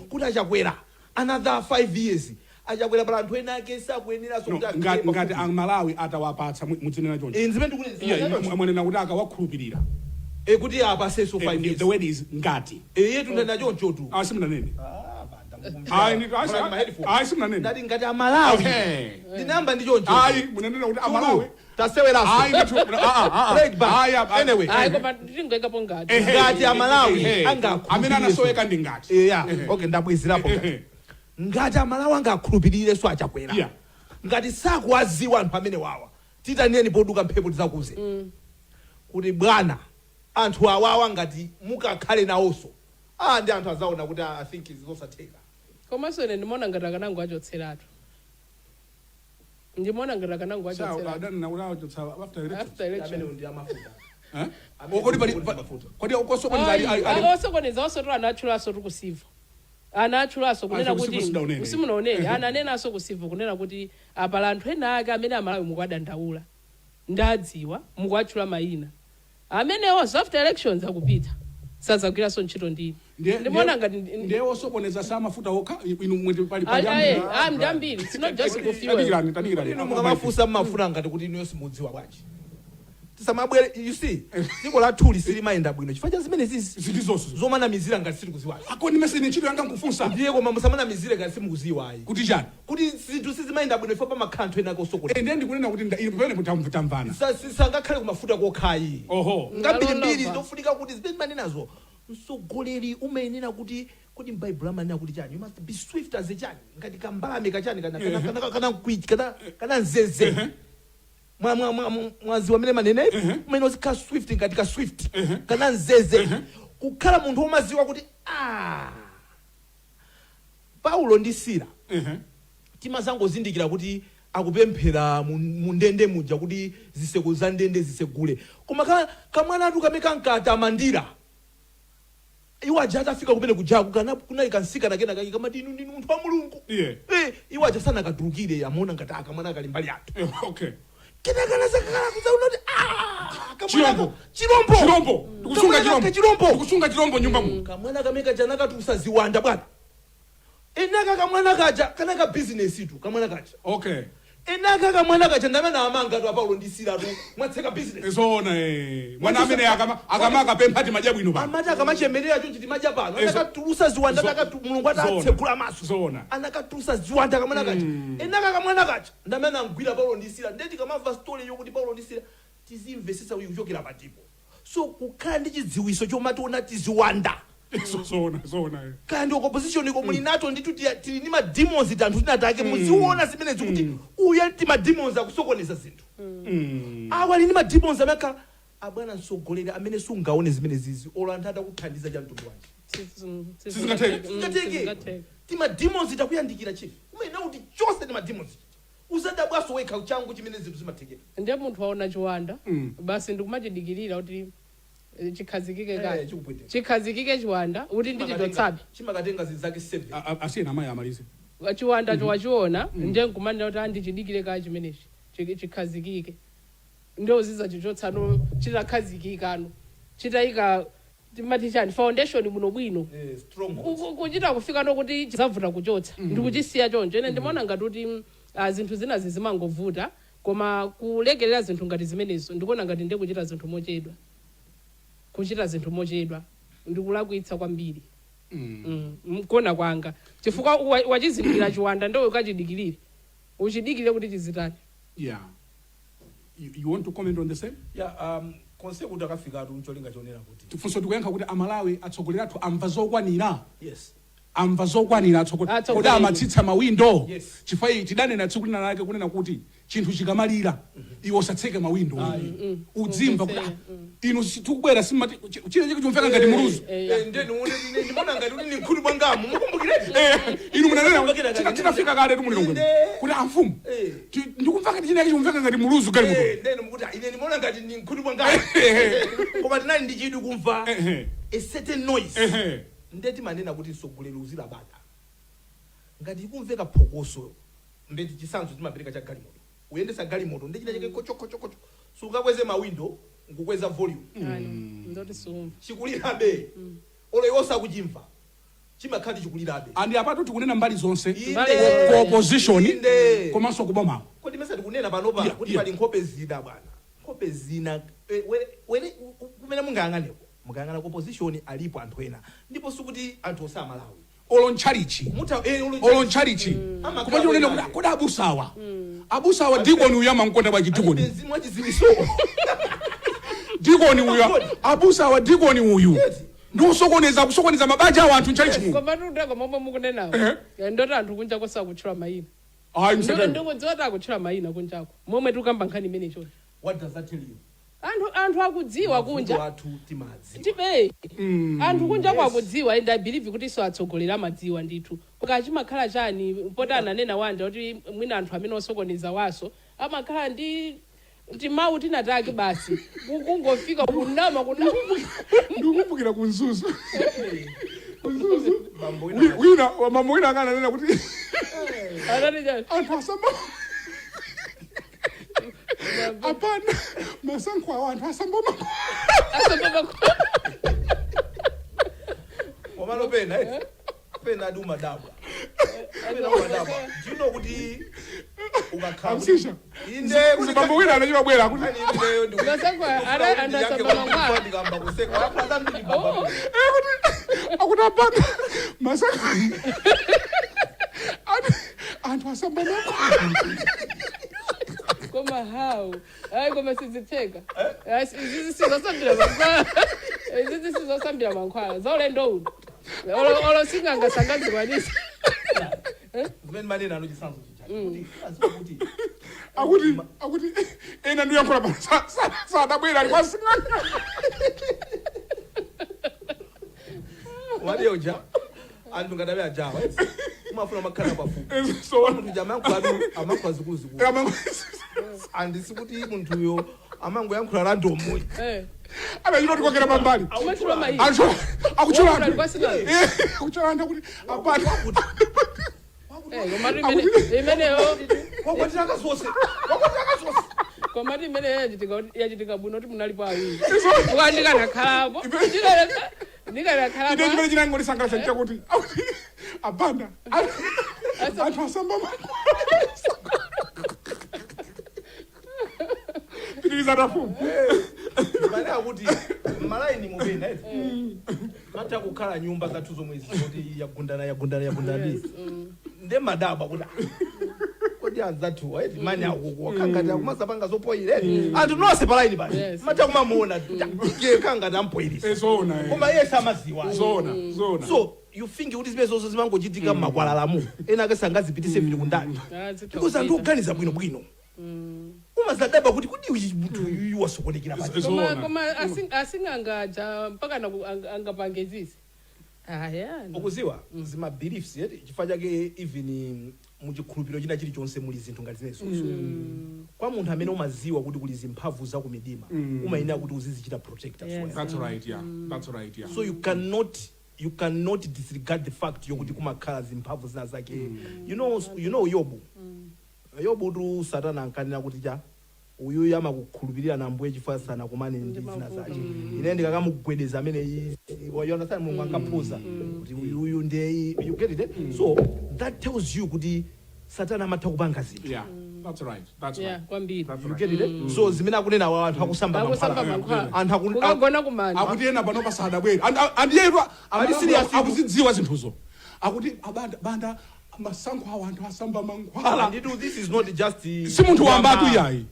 kuti aChakwera another 5 years, aChakwera, pala anthu ena ake sakuyeneranso No, kuti akhale ngati pafupi. Amalawi atawapatsa, mudzinena choncho. Eh, nzimene ndikunena. Iya, mwanena kuti akawakhulupirira. Eh, kuti apasenso 5 years. The word is ngati. Eh, yetu ndena choncho tu. Ah, simunanene. Ayi, ayi, simunanene. Ndati ngati Amalawi. Ndinayamba ndi choncho. Ayi, munanena kuti Amalawi. Taseweraso. Ayi, ndithu, ah, ah, ah. Play it back. Ayi, ah, Anyway. Ayi, koma tingoyikapo ngati. Ngati Amalawi angakhulupirire. Amene anasoweka ndi ngati. Yeah, okay, ndabwezerapo ngati. Ngati Amalawi angakhulupirirenso aChakwera, ngati sakuwaziwa anthu amene wawa, titaniyeni poduka mphepo, tizakuze kuti bwana, anthu awawa ngati mukakhale nawonso, ah, ndi anthu azaona kuti, ah, I think zosatheka. Komanso ine ndimaona ngati akanango achotseratu, ndimaona ngati akanango achotseratu. Adanena kuti achotsa after elections. After election. Amene ndi amafuta. Eh? Amene Oh, kodi ndi mafuta. kodi osokoneza ali Osokoneza osotola anatchulanso tu ku Civo, anatchulanso kunena Ah, ku Civo kuti sidaunene. simunaonene, ananenanso ku Civo kunena kuti apala anthu ena ake amene Amalawi mukuwadandaula, ndadziwa, mukuwatchula mayina amenewonso, after elections akupita, sazagwiranso ntchito ndini. Ndimaona ngati Ndiye osokoneza samafuta okha, inu mweti pali Ayi, ambiri. ayi, ndi ambiri. It's not just ku fuel. Tadikirani, tadikirani. Inu mukamafunsa mmafuna ngati kuti inuyo simudziwa bwanji. Tisamabwere, you see, dziko lathuli silimayenda bwino chifukwa cha zimene zizi Zilizonso zomanamizira ngati sitikuziwazi. Akoni mese ine ntchito yanga nkufunsa. Ndiye koma musamanamizire ngati simukuziwa ayi. Kuti chani? Kuti zinthu sizimayenda bwino ifo pamakhala anthu ena akosokoneza. Ndiye ndikunena kuti ine pamene tamvana. Sangakhale kumafuta kokhayi. Oho. Ngambirimbiri. Ngalolova. Zofunika kuti zimene manenazo, mtsogoleri umayenera kuti m'Baibulo amanena kuti chani? You must be swift as a chani, ngati kambalame kachani, kana mkwiti, kana nzeze. Mwaziwa amene manene, umene uzikhala swift ngati ka swift kana nzeze, kukhala munthu womaziwa kuti Paulo ndi Sila timazangozindikira kuti akupemphera mu ndende muja kuti ziseko za ndende zisegule, koma kamwanatu kame kankatamandira iwo aja atafika kumene kujaku, kana kunali kansikana kena kake kamati, "Inu ndinu munthu wa Mulungu." Iwo aja sanakatulukire, amaona ngati akamwana kali mbali yathu. Kenakana zakakala kuzaona kuti kamwana Chirombo. Chirombo. Chirombo, ndikusunga. Kamwana Chirombo. kake chirombo. Ndikusunga chirombo nyumba muno. Kamwana kamene kaja nakatulutsa ziwanda, bwana. Enaka kamwana kaja kanaka bizinesi tu kamwana kaja. Enaka kamwana kaja ndamene amanga tu aPaulo ndi Sila tu, mwatseka business. Zoona, mwana amene akama akapempha timadya bwino pano. Amati akamachemerera chonchi timadya pano. Anakatulusa ziwanda. Mulungu atatsekula maso. Anakatulusa ziwanda kamwana kaja. Enaka kamwana kaja ndamene angwira Paulo ndi Sila. Ndiye tikamamva story yokuti Paulo ndi Sila, tizimvesesa uyu kuchokera patipo. So kukhala ndi chidziwiso chomationa tiziwanda. Zoona, zoona. Kaya ndi opposition iko muli nato nditu, tili ndi mademons tanthu tinatake, muziona zimenezi kuti uyu ali ndi mademons akusokoneza zinthu. Awa ali ndi mademons amene abwana mtsogoleri amene sungaone zimene zizi, olo anthu atakuthandiza cha mtundu wanji. Sizingatheke. Sizingatheke. Sizingatheke. Timademons takuyandikira, chief, umene kuti chose timademons uzadabwaso wekha changu chimene zinthu zimathekera. Ndiye munthu waona chiwanda, basi ndikumachidikirira kuti chikhazikike. Kale Chikupweteka. Chikhazikike chiwanda kuti ndichitotsabe. Chimakatenga zinzake 7. Asiyena amayi amalize. Chiwanda chowachiona, ndiye nkumanena kuti andichidikire kaya chimenechi chikhazikike, ndiye uziza chichotsano chitakhazikikano, chitayika timati chani, foundation bwinobwino. Stronghold. Kuchita kufika nokuti chizavuta kuchotsa, ndikuchisiya choncho. Ine ndimaona ngati kuti zinthu zinazi zimangovuta, koma kulekerera zinthu ngati zimenezo ndikuona ngati ndiye kuchita zinthu mochedwa. Kuchita zinthu mochedwa ndikulakwitsa kwambiri. Mkuona kwanga, chifukwa wachizindikira chiwanda, ndiwe ukachidikirire, uchidikire kuti chizitani? Yeah, you want to comment on the same? Yeah, konse kuti akafikatu ncholinga chonena kuti Tifunso tikuyankha kuti Amalawi, atsogoleri athu amva zokwanira? Yes. Amva zokwanira atsogoleri? Atsogoleri. Kodi amatsitsa mawindo? Yes. Chifukwa iyi tidanena tsiku lina lake kunena kuti chinthu chikamalira iwe usatseke mawindo, udzimva kuti inu tikubwera simati chine chike chimveka ngati muluzu. Ndiye ndimona ngati kuti ni nkhuli bwangamu mukumbukireti. Inu munanena Kumbukira titafika kale tumulilongwe kuti amfumu ndikumva ngati chine chimveka ngati muluzu gali mutu. Ndiye mukuti ine ndimona ngati ni nkhuli bwangamu, koma tinali ndi chidwi kumva a certain noise. Ndiye timanena kuti mtsogoleri uzilabada ngati ikumveka phokoso. Mbeti chisanzo timapereka cha galimoto, uyendesa galimoto ndi china chake kochokochokocho, sukakweze mawindo nkukweza volume. Ano, ndoti sumva. Chikulirabe olo iwo sakuchimva, chimakhala chikulirabe. Andi apatu tikunena mbali zonse, Mbali zonse. ku opposition Inde. komanso kubomako. Kodi mesa tikunena panopa kuti pali nkhope zina, bwana, nkhope zina, were kumene mungayang'aneko, mukayang'ana ku opposition alipo anthu ena, ndipo sikuti anthu osamalawi. Olo ntchalichi. Mutha Olo ntchalichi. Amakhala Koma chikunena kuti ake. kodi abusawa, dikoni uyu amankonda bwanji dikoni? Mzimu wachiziwiso. Dikoni uyu, abusawa, dikoni uyu ndi usokoneza, kusokoneza mabanja awo anthu ntchalichi muno. Koma tuteko momwe mukunenawo, ndoti anthu kunjako sakutchula mayina. Ayi, msatani. Ndikudziwa kuti akutchula mayina kunjako momwe tikukamba nkhani imene choncho. What does that tell you? Anthu akudziwa kunja. Athu timadziwa. Tipe anthu kunja kwakudziwa, and I believe kuti iso atsogoleri amadziwa ndithu. Koma chimakhala chani poti ananena wanja kuti mwina anthu amene osokoneza waso amakhala ndi timawu tinatake, basi kungofika kunama kunama. Ndikukumbukira ku Mzuzu, ku Mzuzu Bambo wina, mambo wina akananena kuti Anati chani? Anthu asamba apana masankho awo, anthu asamba Asamba. Komano pena pena adi umadabwa, pena umadabwa. Do you know kuti Ukakhala Amsisha. Inde kuti Zibambo wina anachibabwera akuti nkhani imeneyo ndi Masankho anasamba mankhwala. ndikamba kuseka wakhala zambiri baba. Oh. Akuti abanda masankho anthu asamba mankhwala. Koma how? Hayi, koma sizitheka. Izizi sizosambira mankhwala, izizi sizosambira mankhwala zaulendo uno. Olo sing'anga sangazikwanisa. Zimene manena ano, chisanzo chija kuti aziwa kuti Akuti ena ndiyankhula pano sadabwera ali kwasing'anga. Wadiyoja anthu ngadabe ajawa umafuna makhala pafupi. So Munthu uja amayankhula amayankhula zikuluzikulu, andisi kuti munthuyo amangoyankhula random. Anachita tikokera pambali. Umachula mayina. Anthu akuchula Wakuti anthu kwasing'anga. Akuchula anthu akuti abanda Komatu imeneyo Wakwatira akazonse, wakwatira akazonse. Komatu imeneyo yachitika bwino kuti munalipo awiri. Kuka ndikanakhalapo, ndikanakhalapo. Ine chimene chinangonisangalatsa nchakuti akuti abanda anthu asamba mankhwala. Pitiriza tafumu. Mane akuti malaini mupena matha kukhala nyumba zathu zomwe zoti yagundana, yagundana, yagundana ndi nde madaba kuti, "Ah, kodi anzathu eti mani akuku khangati akumasapanga zopoyira eti anthu nonse palaini pali matha kumamuona iye khangati ampoyirisa." Zona. Koma iye samaziwa. Zona, zona. So you think kuti zimene zonse zimangochitika mmakwalalamu, ena ake sangazipitise vili kundani? Because anthu oganiza bwinobwino umazadaba kuti kodi uyu munthu uyuyu wasokonekera pati? Koma Zona. koma asing'anga aja mpaka angapange zizi aya. Ukuziwa zima beliefs yeti chifukwa chake even muchikhulupiriro china chilichonse muli zinthu ngati zimenezozo. Kwa munthu amene umaziwa kuti kuli zimphamvu za kumidima, umayenera kuti uzizichita protect as well. That's right, yeah, that's right, yeah. So you cannot disregard the fact yokuti kumakhala zimphamvu zina zake. You know Yobu tu, Satana ankanena kuti cha uyuyu amakukhulupirira na Mbuye chifukwa sanakumane ndi zina zache, ine ndikakamugwedeza amene you understand, Mulungu ankaphuza kuti uyuyu ndiye, you get it, eh? So that tells you kuti Satana amatha kupanga zinthu. Yeah, that's right, that's right. Kwambiri. That's You right. get it, eh? So zimene akunena awa anthu akusamba akusamba mankhwala, mankhwala, anthu kukagona kumanda. Akuti ena pano pasadabwera andiyetu. Ali serious. Akuzidziwa zinthuzo, akuti abanda banda masankho awo anthu asamba mankhwala. Nditu this is not just Si munthu wamba tu yayi.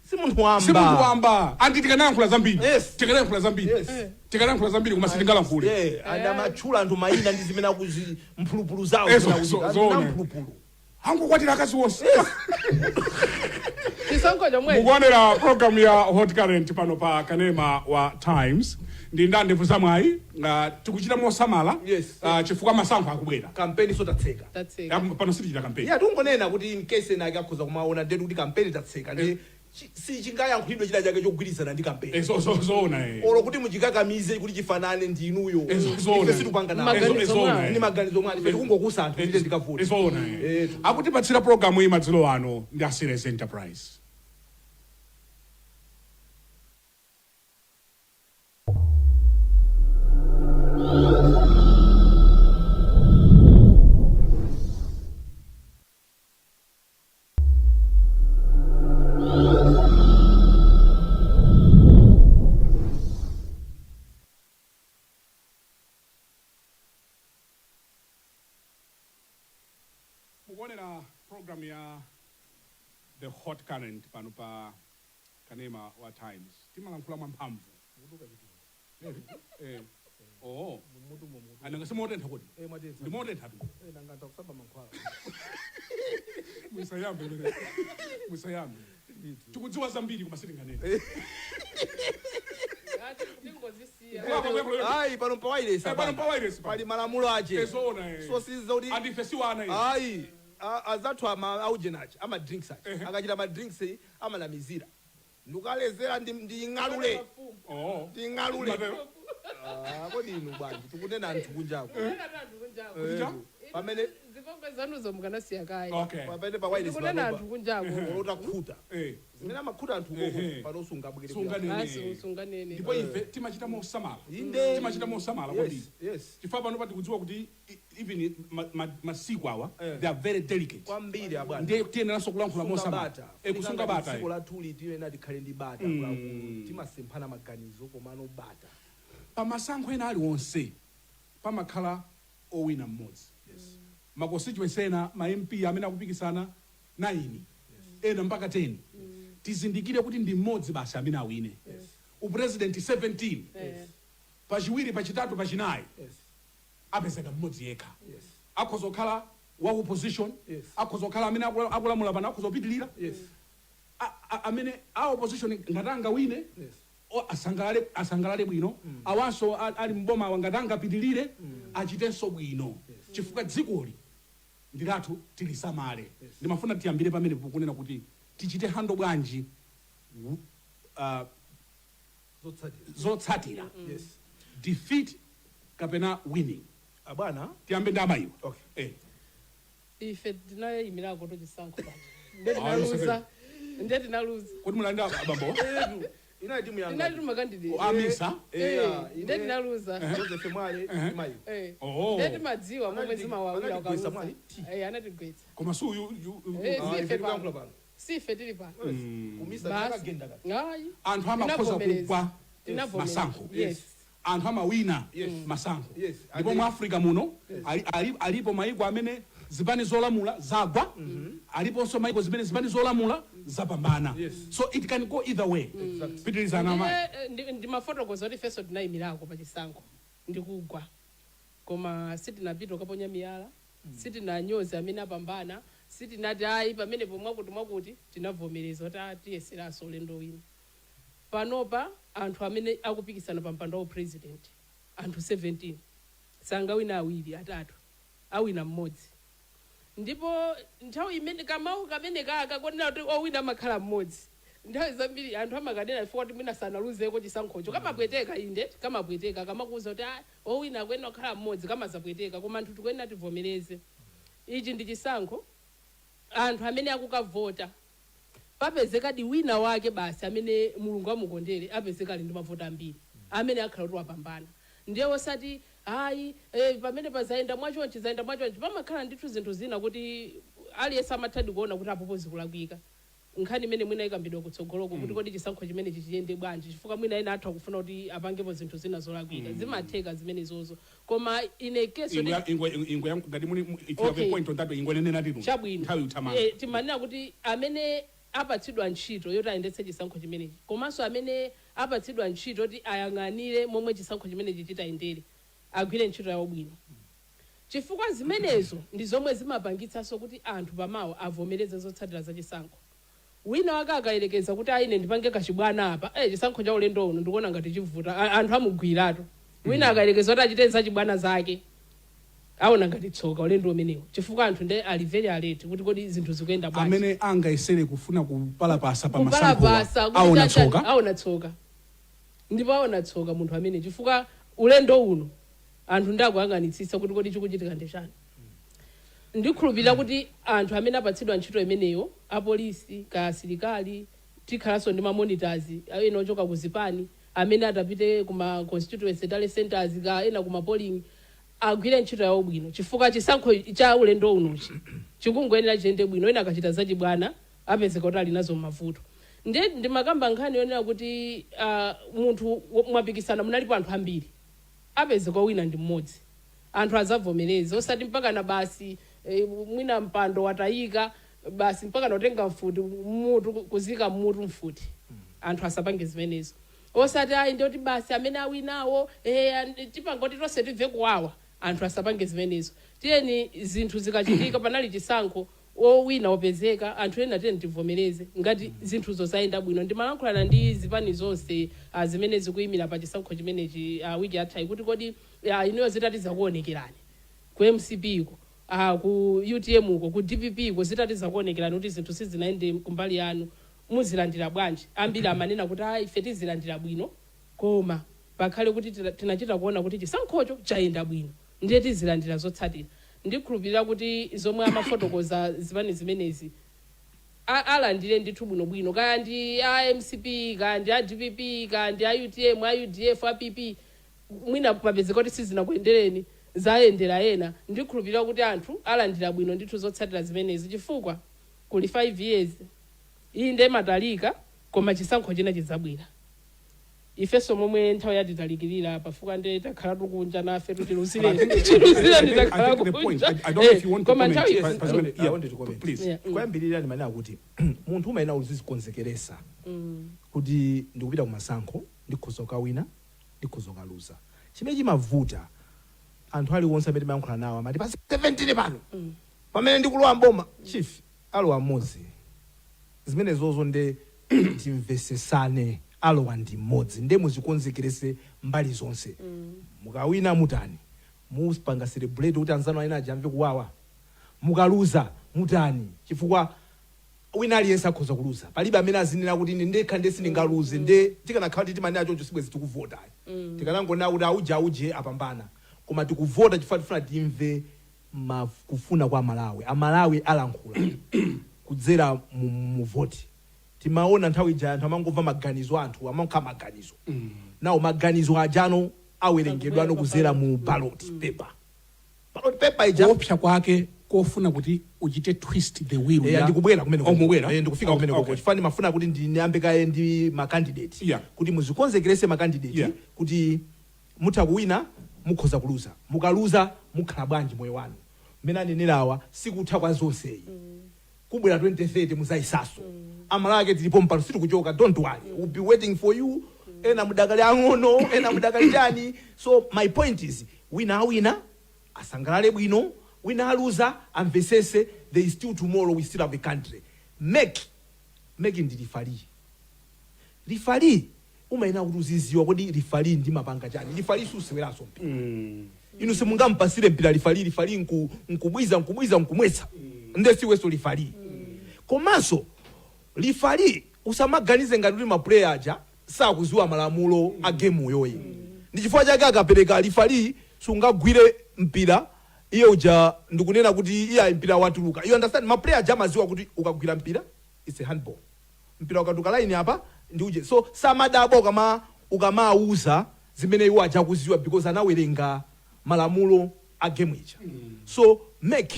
Si munthu wamba. Si munthu wamba, andi tikanayankhula zambiri. Tikanayankhula zambiri. Tikanayankhula zambiri koma sitingalankhule. Yeah, and amatchula anthu mayina ndi zimene akuzi mphulupulu zawo zimene akuchita. Zoona. Ndi mphulupulu. Angokwatira akazi wonse. Chisankho chomwe. Mukuonera program ya Hot Current pano pa kanema wa Times ndi ndandevu zamwayi. Tikuchita mosamala chifukwa masankho akubwera. Kampeni so tatseka. Tatseka. Pano sitichita kampeni. Yeah, tungonena kuti in case ena ake akhoza kumaona ndetu kuti kampeni tatseka, ndi si chingayankhulidwe china chake chogwirizana ndi kampeni. Zoona, eh. Olo kuti muchikakamize kuti chifanane ndi inuyo. Zoona. Ife situpanga nawo. Maganizo Zoona, mwawo. eh. Ndi maganizo mwanu, ife tikungokusa anthu kuti ndikavoti. Zoona, eh. Eh. Akutipatsira programu iyi madzulo ano ndi a Series Enterprise. Mukuonera program ya The Hot Current pano pa kanema wa Times. Timalankhula mwamphamvu. Eh. Oh, ananga simotentha kodi? Ndimotentha tu. Musayambe imene. Musayambe, tikudziwa zambiri koma sitinganene. Tingozisiya. Ayi, pano pawairesi. Pano pawairesi. Pali malamulo ache. Zoona, eh. So siza kuti Andife siwana ife. Ayi, azathu ama aujenachi ama drinks achi akachita ma drinks amanamizira ndikalezera nding'alule. Oh. Nding'alule. Matero. Ah, kodi inu bwanji, tikunena anthu kunjako. Kuja? Pamene Zipongwe zanuzo mukanasiya kaye. Okay. Pamene pa wireless Ndikunena panopa, anthu kunjako. olota khuta zimene amakhuta anthu koko pano sungabwere. Sunganene. Basi, usunganene. Ndipo ife timachita mosamala. Inde. Timachita mosamala kwambiri. Chifukwa pano patikudziwa kuti even masiku awa they are very delicate. Kwambiri, abwana. Ndiye tiyeneranso kulankhula mosamala. Bata. Kusunga bata. Dziko lathuli tiyena tikhale ndi bata. Timasemphana maganizo, komano bata. Pamasankho ena aliwonse pamakhala owina mmodzi. Ma constituency ena, ma MP amene akupikisana 9, ena mpaka 10, tizindikire kuti ndi mmodzi basi amene awine. Upresident 17, pachiwiri, pachitatu, pachinayi, apezeka mmodzi yekha. Akhoza kukhala wa opposition, akhoza kukhala amene akulamula pano, akhoza kupitilira. Amene a opposition ngati angawine, asangalale, asangalale bwino. Awanso ali mboma awa ngati angapitilire, achitenso bwino, chifukwa dzikoli ndi lathu, tilisamale. Ndimafuna tiyambire pamene kunena kuti tichite handle bwanji Zotsatira. Zotsatira, defeat kapena winning. Abwana. Tiyambe ndi amayiwa. Okay. Ife tinayimirako to chisankho paja, nde Ah, tinaluza, nde tinaluza. Kuti mulanda abambo? Etu inali timu yanga. Tinali tumacandidate. Amisa. Nde tinaluza. Joseph Mwale, mayi. Oh. Nde timadziwa momwe zimawawira. Anatigwetsa Ukaluza. Mwale. Anatigwetsa. Koma su Eh, Ah, si ife ife tikuyankhula pano. pano. Si ife tili pano. Kumisa. Basi. Tinakagenda kati. Ayi. Anthu amakhoza Tinavomereza. kugwa Tinavomereza. masankho. Anthu amawina masankho. Ndipo mu Africa muno alipo maiko amene zipani zolamula zagwa, aliponso maiko zimene zipani zolamula zapambana. So it can go either way. Pitirizana, amayi. Ndiye, ndimafotokoza kuti ifenso tinayimirako pa chisankho ndikugwa, koma sitinapita kukaponya miyala, sitinanyoze amene apambana, sitinati ayi pamenepo mwakuti mwakuti. Tinavomereza kuti ah, tiyeseranso ulendo wina. Panopa anthu amene akupikisana pa mpando wa president, anthu 17, sangawina awiri, atatu, awina mmodzi. Ndipo nthawi imene kamawu kamene kaka konena kuti owina amakhala mmodzi, nthawi zambiri anthu amakanena chifukwa kuti mwina sanaluzeko chisankhocho. Kamapweteka, inde, kamapweteka kamakuwuza kuti ah, owina akuyenera kukhala mmodzi, kamazapweteka. Koma anthu tikuyenera tivomereze, ichi ndi chisankho. Anthu amene akukavota, papezekadi wina wake basi amene Mulungu amukondere, apezeka ali ndi mavoti ambiri, amene akhala kuti wapambana. Ndiye osati ayi, pamene pazayenda mwachonchi, zayenda mwachonchi. Pamakhala ndithu zinthu zina kuti aliyense amathadi kuona kuti apopo zikulakwika. Nkhani imene mwina ikambidwa kutsogoloko kuti kodi chisankho chimene chichiyende bwanji, chifukwa mwina ena atha kufuna kuti apangepo zinthu zina zolakwika. Zimatheka zimenezozo, koma ine keso Ingwe ngati muli, if you have a point on that, ingwe nenena tinu. Chabwino. Nthawi uthamanga. Timanena kuti amene apatsidwa ntchito yoti ayendetse chisankho chimenechi, komanso amene apatsidwa ntchito yoti ayang'anire momwe chisankho chimenechi chitayendere, agwire ntchito yawo bwino, chifukwa zimenezo ndi zomwe zimapangitsanso kuti anthu pamawa avomereze zotsatira za chisankho. Wina wake akayerekeza kuti aine ndipange kachibwana apa, chisankho cha ulendo uno ndikuona ngati chivuta, anthu amugwiratu. Wina akayerekeza kuti achite zachibwana zake, aona ngati tsoka ulendo umenewo, chifukwa anthu nde ali very alert kuti kodi zinthu zikuyenda bwanji. Amene angayesere kufuna kupalapasa pa masankhowa Kupalapasa kuti aona tsoka. Aona tsoka, ndipo aona tsoka munthu amene, chifukwa ulendo uno anthu ndakuyang'anitsitsa kuti kodi chikuchitika ndi chani. Ndikhulupirira kuti anthu amene apatsidwa ntchito imeneyo, apolisi kaya asilikali, tikhalanso ndi mamonitors ena ochoka ku zipani amene atapite kuma constituency tally centers ka ena kuma polling, agwire ntchito yawo bwino, chifukwa chisankho cha ulendo unochi chikungoyenera chiyende bwino. Ena akachita zachibwana, apezeka kuti ali nazo mavuto. Ndiye ndimakamba nkhani yonena kuti munthu mwapikisana, munalipo anthu ambiri, apezeka wina ndi mmodzi, anthu azavomereza, osati mpaka na basi mwina mpando watayika basi mpaka nakutenga mfuti mutu kuzika mutu mfuti. Anthu asapange zimenezo. Osati ayi, ndiyoti basi amene awinawo tipangoti tonse tibve kuwawa. Anthu asapange zimenezo. Tiyeni zinthu zikachitika, panali chisankho, owina wapezeka, anthu ena tiyeni tivomereze ngati zinthuzo zayenda bwino. Ndimalankhulana ndi zipani zonse zimene zikuyimira pa chisankho chimenechi wiki yathayi kuti kodi inuyo zitati zakuonekerani ku MCP ko, ku UTM uko, ku DPP ko, zitati zakuonekerani kuti zinthu sizinayende kumbali yanu, muzilandira bwanji? Ambiri amanena kuti ife tizilandira bwino, koma pakhale kuti tinachita kuona kuti chisankhocho chayenda bwino, ndiye tizilandira zotsatira. Ndikhulupirira kuti zomwe amafotokoza zipani zimenezi alandire ndithu bwinobwino, kaya ndi a MCP, kaya ndi a DPP, kaya ndi a UTM, a UDF, a PP. Mwina papezeka kuti sizinakuyendereni, zayendera ena. Ndikhulupirira kuti anthu alandira bwino ndithu zotsatira zimenezi, chifukwa kuli 5 years iyi nde matalika, koma chisankho china chidzabwera. Ifenso momwe nthawi yatitalikirira pafuka nde takhala tukunja nafe tutiluzire chiluzire nditakhala kunja. Koma nthawi I wanted to comment. Please. Kuyambirira ndimanena kuti munthu umayenera uzizikonzekeresa kuti ndikupita kumasankho, ndikhoza kukawina, ndikhoza kukaluza. Chimene chimavuta, anthu aliwonse amene timayankhula nawo amati pa 17 pano pamene ndikulowa mboma, chief alowa mmodzi. Zimenezozo nde timvesesane, alowa ndi mmodzi, nde muzikonzekerese mbali zonse. Mukawina mutani? Mupanga celebrate kuti anzanu aina aja amve kuwawa? Mukaluza mutani? Chifukwa wina aliyense akhoza kuluza, palibe amene azinena kuti ine ndekha nde sindingaluze. Nde tikanakhala kuti timanena choncho, sibwezi tikuvota. Tikanangonena kuti auje auje apambana. Koma tikuvota chifukwa tifuna timve kufuna kwa Amalawi. Amalawi alankhula kudzera mu voti. Timaona nthawi ija anthu amangomva maganizo, anthu amakhala maganizo nawo, maganizo ajano awerengedwano kudzera mu ballot paper, ballot paper ija. Kuopsa kwake kofuna kuti uchite twist the will. Ndikubwera kumene. Oh, mubwera? Ndikufika kumene koko, chifukwa ndimafuna kuti ndiyambe kaye ndi macandidate kuti muzikonzekerese macandidate kuti mutha kuwina, mukhoza kuluza. Mukaluza mukhala bwanji moyo wanu? Mmene anenerawa, sikutha kwa zonseyi. Kubwera 2030 muzayisaso. Amalake tilipo mpano, sitikuchoka. Don't worry, we'll be waiting for you. Ena mudakali ang'ono, ena mudakali chani. So my point is, wina awina asangalale bwino, wina aluza amvesese there is still tomorrow, we still have a country. MEC, MEC ndi referee. Referee umayenera kuti uziziwa kodi referee ndimapanga chani. Referee suseweranso mpira. Inu simungampasire mpira referee, referee nkubwiza nkubwiza nkumwetsa, nde siwenso referee. Komanso referee usamaganize ngati kuti maplayer aja sakuziwa malamulo a game yoyi. Ndi chifukwa chake akapereka, referee sungagwire mpira iye uja ndikunena kuti iye ayi, mpira watuluka. You understand? Maplayer aja amaziwa kuti ukagwira mpira, it's a handball, mpira ukatuka line apa ndi uje. So samadabwa ukamauza zimene iwo aja akuziwa because anawerenga malamulo a game ija. So MEC,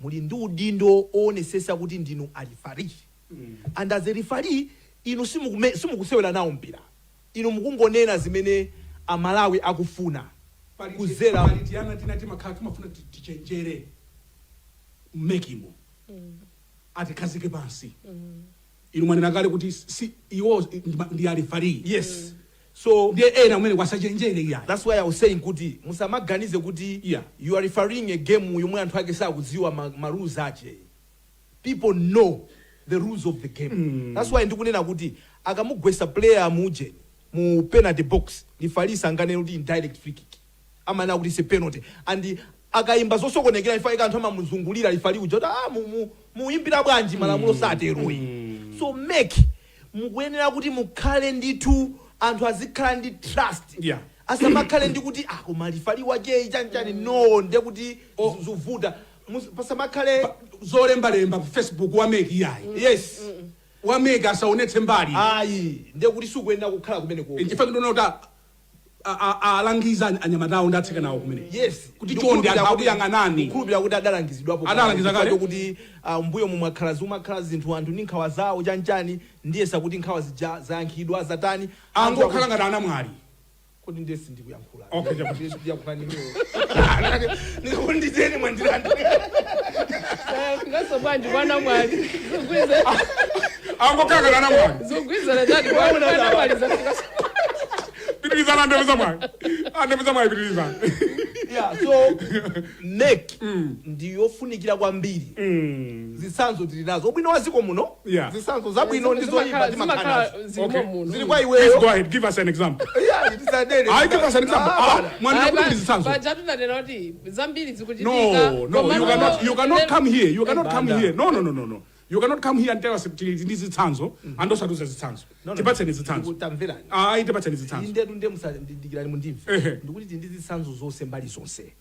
muli ndi udindo oonesesa kuti ndinu a referee, and as a referee inu simukusewera nawo mpira, inu mukungonena zimene Amalawi akufuna kuzera. Pali tiyana tina timakhala timafuna tichenjere mmekimo, atikhazike pansi. Inu mwanena kale kuti si iwo ndi a referee. Yes, so ndiye ena umene kwasachenjere iyayi. That's why I was saying kuti musamaganize kuti you are refereeing a game yomwe anthu ake sakudziwa ma rules ache. People know the rules of the game. That's why ndikunena kuti akamugwesa player muje mu penalty box, referee sanganene kuti indirect free kick, amanena kuti it's a penalty. And akayimba zosokonekera, ifa anthu amamuzungulira referee uja kuti ah, muyimbira bwanji, malamulo sateroyi. So MEC, mukuyenera kuti mukhale ndithu, anthu azikhala ndi trust. Asamakhale ndi kuti ah, koma referee wakeyi chanichani. No, nde kuti zuvuta. Pasamakhale zolembalemba pa Facebook wa MEC iyayi. Wa MEC asaonetse mbali. Ayi, nde kuti sikuyenera kukhala kumene koko. Nchifukwa ndikuona kuti alangiza anyamatawo ndi atsikanawo kumene kuti chonde, anthu akuyang'anani. Kukhulupirira kuti adalangizidwapo. Adalangiza kale? Kuti mbuyo mumwakhala zimakhala zinthu, anthu ndi nkhawa zawo chanchani, ndiyesa kuti nkhawa zija zayankhidwa zatani. Angokhala ngati anamwali. Kuti ndiye sindikuyankhula. Okay, chabwino. Ndiyankhula ndiniwo ndikunditeni mwandirandi. Fikaso bwanji kwana mwali zigwize? Angokhala ngati anamwali. Zigwizana chati kwana mwali zafikaso? Pitirizana, andevu zamwayi, andevu zamwayi, pitirizana. Yeah, so MEC ndiyofunikira kwambiri. Zitsanzo tili nazo, ubwino wa ziko muno. Zitsanzo zabwino ndi zoyipa timakhala nazo. Zilimo muno. Zili kwa Please iweyo. go ahead, give us an example. Yeah, tisadere. I give us an example. Ah, mwanena kuti ndi zitsanzo. Paja tunanena kuti zambiri zikuchitika. No, you cannot, you cannot come here, you cannot come Banda. here. No, you cannot come here and tell us tili ndi zitsanzo and osatiuza zitsanzo. No, no, Tipatseni zitsanzo. Tamverani. Ayi, tipatseni zitsanzo. Indetu, nde musadikirani mundimve. Ehe. Ndikuti tili ndi zitsanzo zonse, mbali zonse.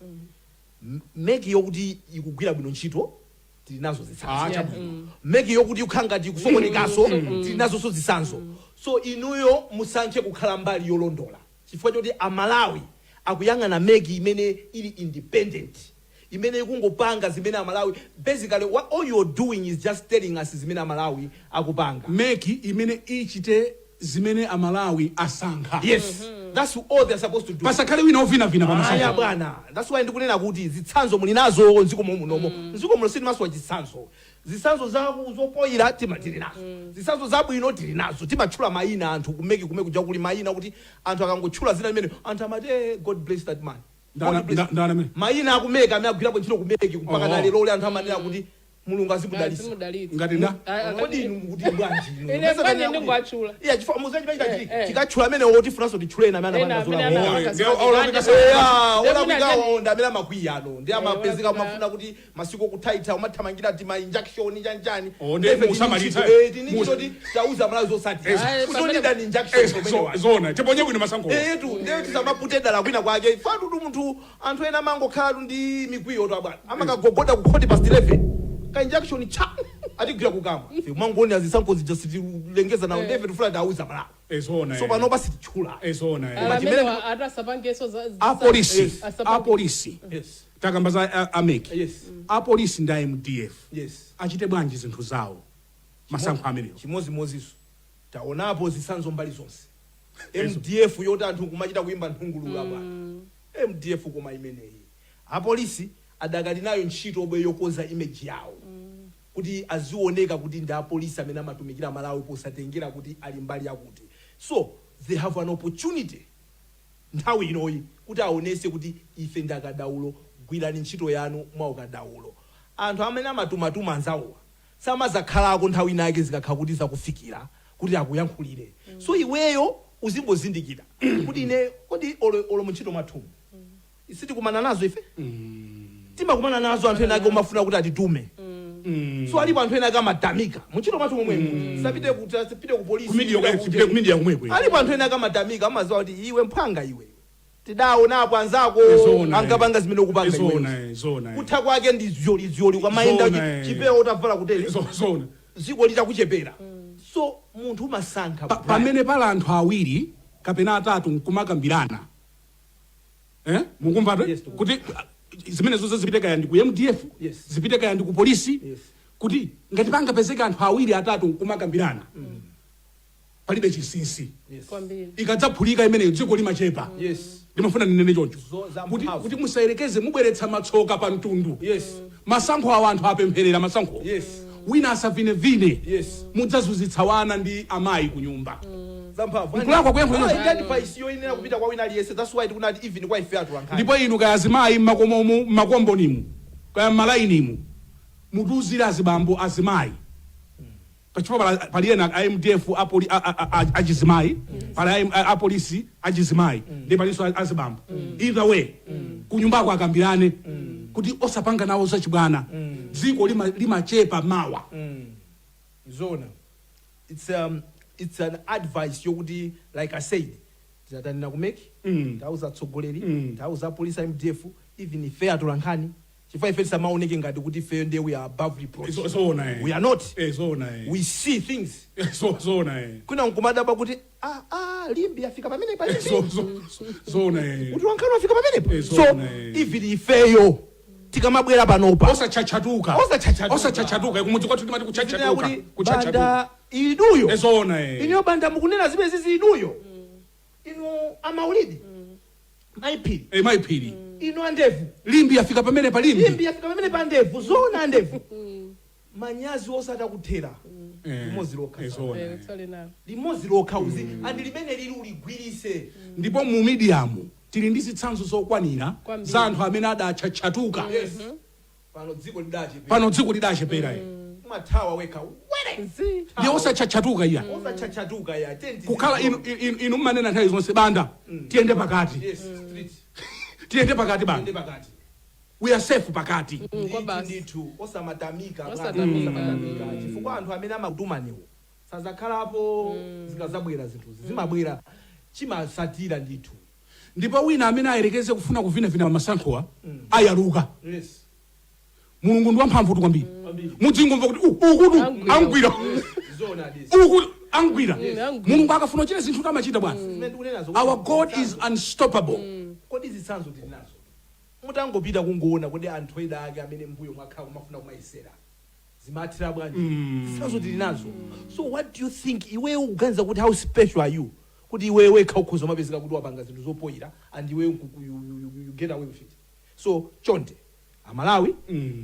MEC yokuti ikugwira bwino ntchito, tili nazo zitsanzo. Ah, chabwino. MEC yokuti ikukhala ngati ikusokonekaso, tili nazonso zitsanzo. So inuyo musankhe kukhala mbali yolondola, chifukwa choti Amalawi akuyang'ana MEC imene ili independent, imene ikungopanga zimene Amalawi, basically what all you're doing is just telling us zimene Amalawi akupanga. MEC imene ichite zimene Amalawi asankha. Yes, that's all they're supposed to do. Pasakhale wina ovinavina Aya pamasankho. bwana, that's why ndikunena kuti zitsanzo muli nazo mdziko munomo. Mdziko muno sitimasowa chitsanzo. Zitsanzo zopoyira tima tili nazo, zitsanzo zabwino tili nazo. Timatchula mayina anthu ku MEC, kumene kuja kuli mayina kuti anthu akangotchula zina limene anthu amati, "Eh, God bless that man." God bless. Ndana amene? Mayina aku MEC amene agwirapo ntchito ku MEC mpaka na lero ole, anthu amanena kuti Mulungu azimudalitsa. Azimudalitsa. Ngati nda? Kodi inu mukuti bwanji inu? Ine Mesa bwanji tanena kuti- ndingwatchula. Iya, chifukwa muziwa chimene chikachitika, tikatchula amene woti funanso titchule ena amene Ena anapanga amene zolakwa. anapanga Ndiye zolakwa. olakwika. Eya, Ndiye olakwikawo ndi amene amakwiya ano, ndi amapezeka olakwika. umafuna kuti masiku okuthaitha umathamangira ti ma injection chanchani. Oh, ndiye musamalitsa. Tini chitoti tauza Malawi zosatira Ayi, kuti ni injection pamene wali. Zona tiponye bwino masankho. Etu, ndiye tisamapute dala kwina kwake fatutu munthu. Anthu ena amangokhala ndi mikwiyo to abwana, amakagogoda ku 11:15, ka injection cha atigwira kukamwa. Ife umangoonera zisankho zija, sitilengeza nawo. Ndiye ife tifuna tiauza Malawi. Zona. So panopa sititchula. Zona. Ala chimene amene atasapangenso Apolisi, asapange- apolisi, takamba za a MEC, apolisi ndi a MDF achite bwanji zinthu zawo masankho amenewo? Chimozimozinso taonapo zitsanzo mbali zonse. MDF yoti anthu kumachita kuimba nthungululu bwana, MDF. Koma imeneyi apolisi adakali nayo ntchito obwe yokonza image yawo kuti azioneka kuti ndi apolisi amene amatumikira Malawi, posatengera kuti ali mbali yakuti. So they have an opportunity nthawi inoyi kuti aonese kuti ife ndi akadaulo. Gwirani ntchito yanu mwa ukadaulo. Anthu amene amatumatuma anzawowa samazakhalako nthawi inake zikakhala kuti zakufikira kuti akuyankhulire. So iweyo uzingozindikira kuti ine kodi olo muntchito mwathumu sitikumana nazo? Ife timakumana nazo. Anthu ena ake umafuna kuti atitume. So alipo anthu ena ake amatamika muntchito mwathu momwemo. Sapite ku polisi, Ku media, kupite kupite ku media kumwekwe. Alipo anthu ena ake amatamika, amaziwa kuti iwe mphwanga iwe, tidaonapo anzako Zona, ankapanga zimene ukupanga iweyo. Zona, zona. Kutha kwake ndi zyoli kwamayenda Zona, eh. chipewa utavala kutere, Zona. dziko litakuchepera. So munthu umasankha. Pamene pala anthu awiri kapena atatu nkumakambirana, eh? Mukumva? Yes, kuti zimene zonse zipite kaya ndi ku MDF, zipite kaya ndi ku polisi, kuti ngati pangapezeka anthu awiri atatu nkumakambirana, palibe chinsinsi. Kwambiri. Ikadzaphulika imeneyo, dziko limachepa. Ndimafuna ndinene choncho kuti Zamphamvu. kuti musayerekeze mubweretsa matsoka pa mtundu. Masankho awo anthu apempherera masankho. Wina asavinevine. Mudzazunzitsa wana ndi amayi ku nyumba. Zamphamvu. Nkulakwa kuyankhula choncho? Ah, advice yoyenera kupita kwa wina aliyense. That's why tikunati even kwa ife atu ankhani. Ndipo inu kaya azimayi mmakomomu, mmakombonimu, kaya mmalainimu, mutiuzire azibambo, azimayi, pachifukwa pali ena a MDF achizimayi, pali apolisi achizimayi, ndi palinso azibambo. Either way, kunyumbako akambirane kuti osapanga nawo zachibwana, dziko limachepa mawa. Zona, it's an advice yokuti, like I said, tizatanena ku MEC, tauza atsogoleri, tauza apolisi, MDF, even ife atolankhani, chifukwa ife tisamaoneke ngati kuti ife ndiye we are above reproach. Zona, eh. We are not. Zona, eh. We see things. Zona, eh. Kwina nkumadabwa kuti ah, Limbi afika pamene pa Limbi. Zona, eh. Kuti wankhani wafika pamenepa. So Zona, eh. even ifeyo tikamabwera panopa, Osachachatuka. Osachachatuka. Osachachatuka. Kumudzi kwathu timati kuchachatuka. kuti Kuchachatuka. banda inuyo, Zona, eh. inuyo banda mukunena zimene zizi, inuyo, inu amaulidi mayiphiri, Mayiphiri, inu andevu, Limbi afika pamene pa Limbi. Limbi afika pamene pa ndevu. Zona andevu, manyazi osati akuthera limodzi lokha. Zona, eh. Kutsale nalo. Limodzi lokha uzi andi limene lili uligwirise. Ndipo mu media mu tili ndi zitsanzo zokwanira Kwambiri. za anthu amene adachachatuka. Yes, pano dziko lidachepa. Pano dziko lidachepera, eh. Umathawa wekha were. Zi. Ndiye osachachatuka iya. Osachachatuka ya tenti. Kukhala inu mmanena nthawi zonse, banda, tiyende pakati. Yes, street. Tiyende pakati, Tiyende banda. Pakati. We are safe pakati. Kwa Ndithu, basi. ndithu, osamatamika bwana, Osatamika. osamatamika, chifukwa anthu amene amakutumaniwo sazakhalapo zikazabwera. Zinthuzi zimabwera, chimasatira ndithu. Ndipo wina amene ayerekeze kufuna kuvinavina masankhowa ayaluka. Mulungu ndi wamphamvu tu kwambiri. Kwambiri. Mudzingomva kuti ukutu Angwira. Angwira. Zoona. Uku angwira. Angwira. Mulungu akafuna kuchita zinthu amachita, bwana. Zimene ndikunenazo. Our God is unstoppable. Kodi zitsanzo tili nazo? Mutangopita kungoona, kodi anthu ena ake amene mbuyo mwakhala kumafuna kumayesera zimathira bwanji? Zitsanzo tili nazo. So what do you think? Iweyo ukuganiza kuti how special are you kuti iweyo wekha ukhoza umapezeka kuti wapanga zinthu zopoyira and iweyo you get away with it? So chonde, Amalawi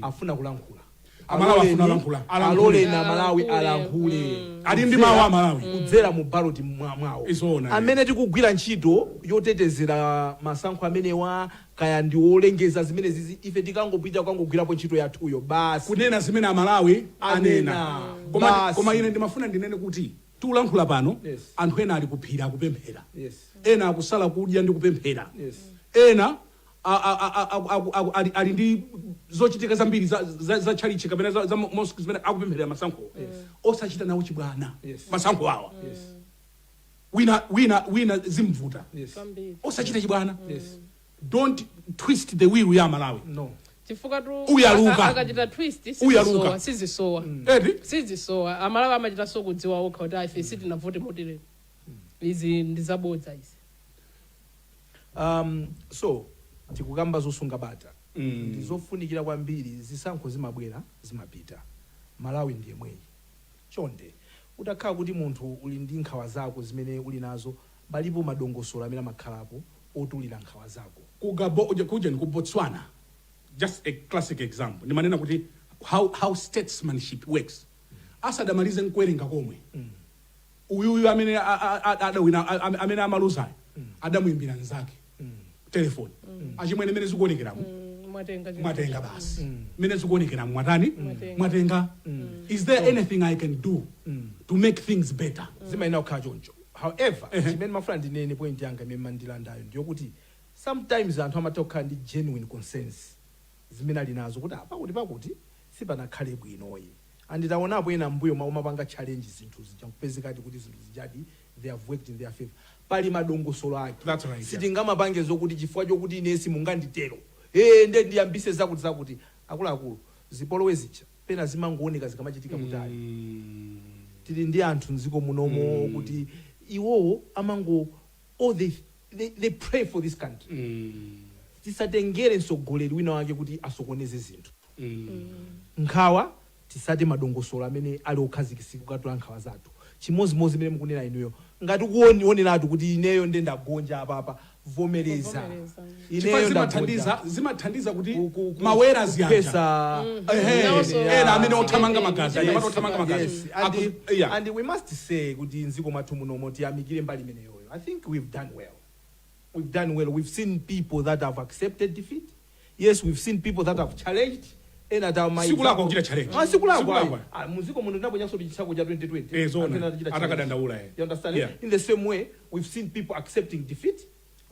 afuna kulankhula. Amalawi afuna kulankhula. Alankhule. Aloleni Amalawi Alankhule. alankhule. Ali ndi mawu Amalawi. Kudzera mu ballot mwawo. Izona, Amene tikugwira ntchito yotetezera masankho amenewa, kaya ndi olengeza zimene zizi, ife tikangopita kukangogwirapo ntchito yathuyo basi. Kunena zimene Amalawi anena. Anena. Koma, Basi. koma ine ndimafuna ndinene kuti tikulankhula pano, anthu ena ali kuphira akupemphera, ena akusala kudya ndi kupemphera, ena ali ndi zochitika zambiri za chalichi kapena za mosque zimene akupempherera masankho. Osachita nawo chibwana masankho awa. Wina zimvuta. Kwambiri. Osachita chibwana. Don't Don't twist the will ya Malawi. No. Chifukwa tu Uyaluka. Akachita twist Uyaluka. sizisowa, sizisowa. Eti. Sizisowa. Amalawi amachita so kudziwa okha kuti ife sitinavote motere, izi ndi zabodza izi. So tikukamba zosunga bata. Ndi zofunikira kwambiri. Zisankho zimabwera, zimapita, Malawi ndiye mweyi. Chonde, utakhala kuti munthu uli ndi nkhawa zako zimene uli nazo, palipo madongosolo amene amakhalapo otulira nkhawa zako. Kuja ni ku Botswana, just a classic example, ndimanena kuti how statesmanship works. Asadamalize nkuwerenga komwe, uyuyu amene adawina, amene amaluzayo, adamuyimbira nzake telefoni: "Achimwene, mene zikuonekeramo, Mwatenga mwatenga basi. Mene zikuonekeramo, mwatani? Mwatenga. Mwatenga. Is there anything I can do to make things better?" Zimayenera kukhala choncho. However, chimene mafuna ndinene, point yanga imene mandilandayo, ndiyokuti sometimes anthu amatha kukhala ndi genuine concerns zimene ali nazo kuti pakuti pakuti sipanakhale bwinoyi. Anditaonapo ena mbuyo mwawo mapanga challenge zinthu zija, nkupezekati kuti zinthu zijadi they have worked in their favor. Pali madongosolo ake. That's right, yeah. Sitingamapange zokuti chifukwa chokuti inesi munganditero, ee, nde ndiyambise zakuti zakuti. Akuluakulu, zipolowe zija pena zimangooneka zikamachitika kutali. Tili ndi anthu mdziko munomo kuti iwowo amango, oh, they pray for this country. Tisatengere mtsogoleri wina wake kuti asokoneze zinthu. Nkhawa, tisate madongosolo amene ali okhazikitsika kukatula nkhawa zathu. Chimozimozi imene mukunena inuyo, ngati kuoneratu kuti ineyo nde ndagonja apapa, vomereza. Vomereza. Chifukwa Ineyo zimathandiza ndagonja. zimathandiza kuti mawera ziyanja Kuphesa. Ehe, Nawonso- ena amene othamanga magazi, anyamata othamanga magazi. Yes, and we must say kuti mdziko mwathu munomo, tiyamikire mbali imeneyoyo. I think we've done well, we've done well. We've seen people that have accepted defeat. Yes, we've seen people that have challenged ena ta. Sikulakwa kuchita challenge. Ah, sikulakwa. Sikulakwa. Ah, muziko muno tinaponyanso chisankho cha 2020. Eh, zoona. Anthu ena atachita challenge. Atakadandaula, eh. You understand? Yeah. In the same way, we've seen people accepting defeat,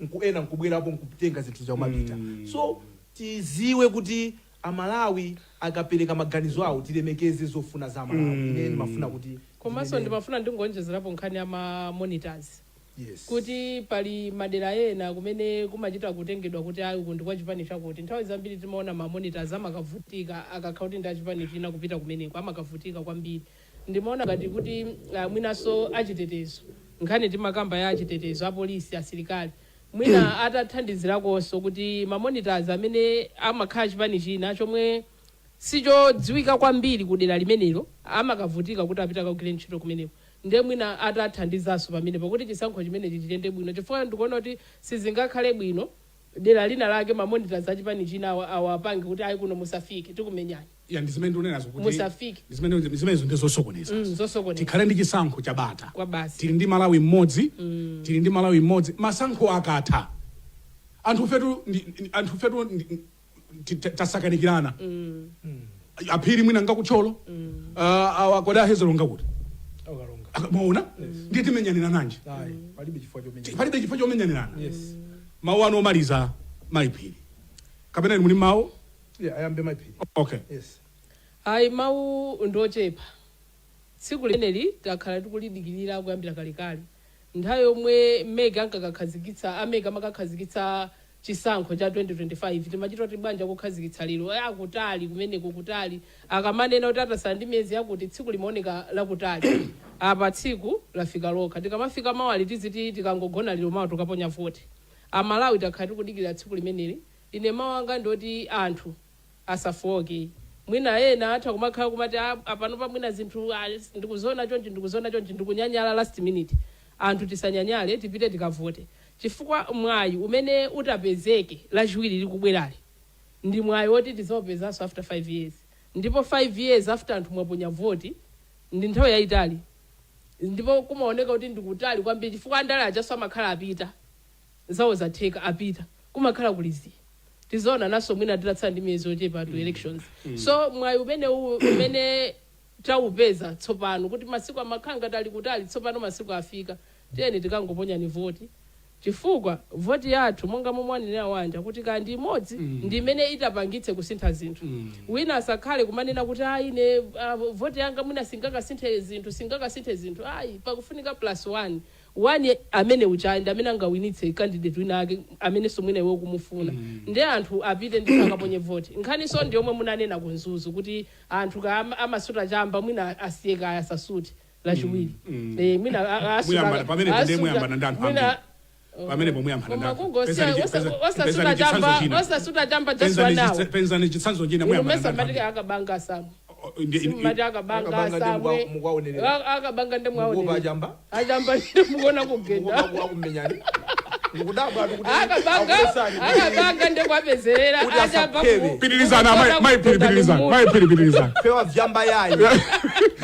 nku ena nkubwerapo nkutenga zinthu zakumapita. So tiziwe kuti Amalawi akapereka maganizo awo, tilemekeze zofuna za Amalawi. Ine ndimafuna kuti Komanso ndimafuna ndingonjezerapo nkhani ya ma monitors, kuti pali madera ena kumene kumachita kutengedwa kuti ayi, uku ndi kwa chipani chakuti. Nthawi zambiri timaona ma monitors amakavutika akakhala kuti ndi achipani china kupita kumeneko, amakavutika kwambiri. Ndimaona ngati kuti mwinanso achitetezo, nkhani timakamba ya achitetezo, apolisi, asilikali, mwina atathandizirakonso kuti ma monitors amene amakhala chipani china chomwe sichodziwika kwambiri kudera limenelo amakavutika kuti apite akagwire ntchito kumeneko, ndiye mwina atathandizanso pamene pakuti chisankho chimenechi chiyende bwino, chifukwa ndikuona kuti sizingakhale bwino dera lina lake ma monitors achipani china awapange kuti ayi, kuno musafike, tikumenyani. Ya, ndi zimene ndikunenazo kuti Musafike. ndi zimenezo ndi zosokoneza. Zosokoneza. Tikhale ndi chisankho chabata. Kwa basi. Tili ndi Malawi mmodzi, tili ndi Malawi mmodzi. Masankho akatha, anthu fetu tasakanikirana. Aphiri mwina ngakutcholo, awa kodi ahezero ngakuti Akalonga. Maona, ndiye timenyanira nanji? Ayi, palibe chifukwa chomenya. Palibe chifukwa chomenyanirana. Yes. Mawu anu omaliza, Mayiphiri, kapena inu muli mawu? Yeah, ayambe Mayiphiri. Okay. Yes. Ayi, mawu ndochepa. Tsiku limeneli takhala tikulidikirira kuyambira kalekale. Nthawi yomwe MEC ankakakhazikitsa, a MEC amakakhazikitsa chisankho cha 2025, timachita kuti banja kukhazikitsa lero? Akutali kumeneko, kutali. Akamanena kuti atasala ndi miyezi yakuti, tsiku limaoneka lakutali. Apa tsiku lafika lokha. Tikamafika mawali, tiziti tikangogona lero, mawa tukaponya voti. Amalawi takhala tikudikirira tsiku limeneli. Ine mawu anga ndoti anthu asafoke. Mwina ena atha kumakhala kumati, "Ah, apanopa mwina zinthu, ah, ndikuziona chonchi, ndikuziona chonchi, ndikunyanyala last minute." Anthu tisanyanyale, tipite tikavote, chifukwa mwayi umene utapezeke Lachiwiri likubwerali ndi mwayi woti tizaupezanso after 5 years. Ndipo 5 years after anthu mwaponya voti ndi nthawi yayitali, ndipo kumaoneka kuti ndikutali kwambiri, chifukwa andale ajaso amakhala apita, zawo zatheka, apita, kumakhala kulizi. Tizoona naso mwina titatsala ndi miyezi yochepa to elections. So mwayi umene umene taupeza tsopano, kuti masiku amakhala ngati ali kutali, tsopano masiku afika, tiyeni tikangoponyani voti, chifukwa voti yathu, monga momwe anenera Wanja, kuti kandi imodzi ndi imene itapangitse kusintha zinthu. Wina asakhale kumanena kuti, "Ayi, ine voti yanga mwina singakasinthe zinthu, singakasinthe zinthu." Ayi, pakufunika plus one one amene ucha ndi amene angawinitse candidate wina ake amenenso mwina iwe kumufuna. Ndiye anthu apite ndithu akaponye voti. Nkhaniso ndi yomwe munanena ku Mzuzu kuti anthu ka amasuta chamba, mwina asiye kaya asasute Lachiwiri. Mwina Muyambana pamenepo, ndiye muyambana ndi anthu ambiri. Pamenepo muyambana ndi Koma anthu. kungosiya osasuta Pezani chitsanzo chamba, china. osasuta chamba just Pezani one hour. Pezani chitsanzo china. Inu Muyambana mesa ndi anthu mati ambiri. akabanga samwe. Oh, Simumati akabanga Akabanga ndi samwe? mukwaonerera. Akabanga ndi Mukuopa mwaonerera. achamba? Achamba ndi mukuona kugenda. Akumenyani, ndikudabwa kuti Akabanga akulesani. akabanga ndi kwapezerera Kuti achamba. asaphebe. Pitirizana, mayi, pitirizani, mayi, pitirizani. Khwewa vyamba yayi,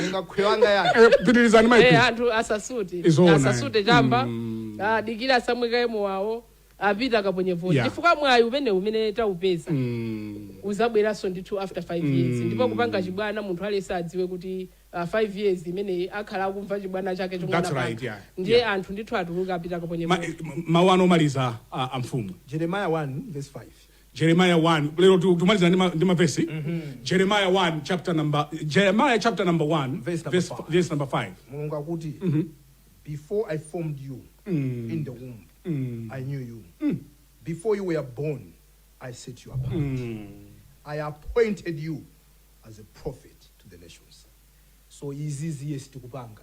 mungakhwewanga yayi. Pitirizani, mayi. Anthu asasute. Izona, asasute chamba. Adikira asamwekaemo wawo, apita akaponye voti, chifukwa mwayi umene taupeza uzabweranso ndithu after 5 years. Ndipo kupanga chibwana, munthu aliyense adziwe kuti 5 years imene akhala akumva chibwana chake chomwe That's anapanga. right, yeah. Ndiye anthu ndithu atuluka, apita akaponye voti. Mawu ano omaliza, amfumu. Jeremiah 1 verse 5. Jeremiah 1, lero tumaliza ndi mavesi. Jeremiah 1 chapter number, Jeremiah chapter number 1 Verse number verse, 5. Verse number 5. Mulungu akuti, "Before I formed you in the womb, I knew you. Before you were born, I set you apart. I appointed you as a prophet to the nations." So izi ziye sitikupanga,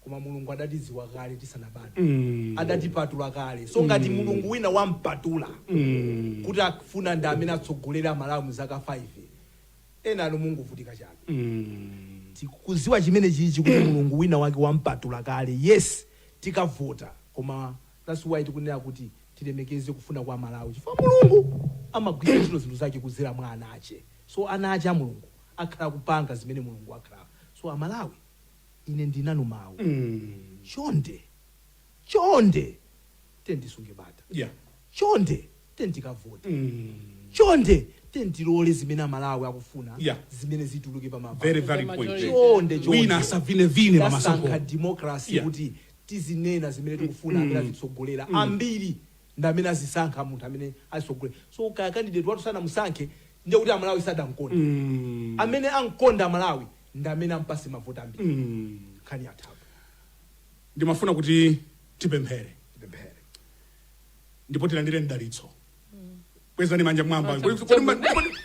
koma Mulungu adatidziwa kale tisanabadwe. Adatipatula kale. So ngati Mulungu wina wampatula kuti akufuna ndi amene atsogolera Malawi mu zaka 5, ena anu munguvutika chabe. Tikuziwa chimene chichi kuti Mulungu wina wake wampatula kale. Yes, tikavota, koma that's why tikunena kuti tilemekeze kufuna kwa Malawi, chifukwa Mulungu amagwiritsa ntchito zinthu zake kudzera mwa ana ache. So ana ache a Mulungu akhala kupanga zimene Mulungu akhala. So Amalawi, ine ndinanu mawu, chonde, chonde, tendisunge bata. Chonde, tendikavote. Chonde, tentilole zimene Amalawi akufuna zimene zituluke pa Very valid point. Majority. Chonde, chonde. Wina asavinevine Tasankha pamasankho. democracy kuti tizinena zimene tikufuna, amene azitsogolera. Ambiri ndi amene azisankha munthu amene azitsogolera. So kaya candidate wathu sanamusankhe, ndiye kuti Amalawi sadamkonda. Amene ankonda Amalawi ndi amene ampase mavoti ambiri. Nkhani yathapo. Ndimafuna kuti tipemphere. Tipemphere. Ndipo tilandire mdalitso. Kwezani manja mwamba.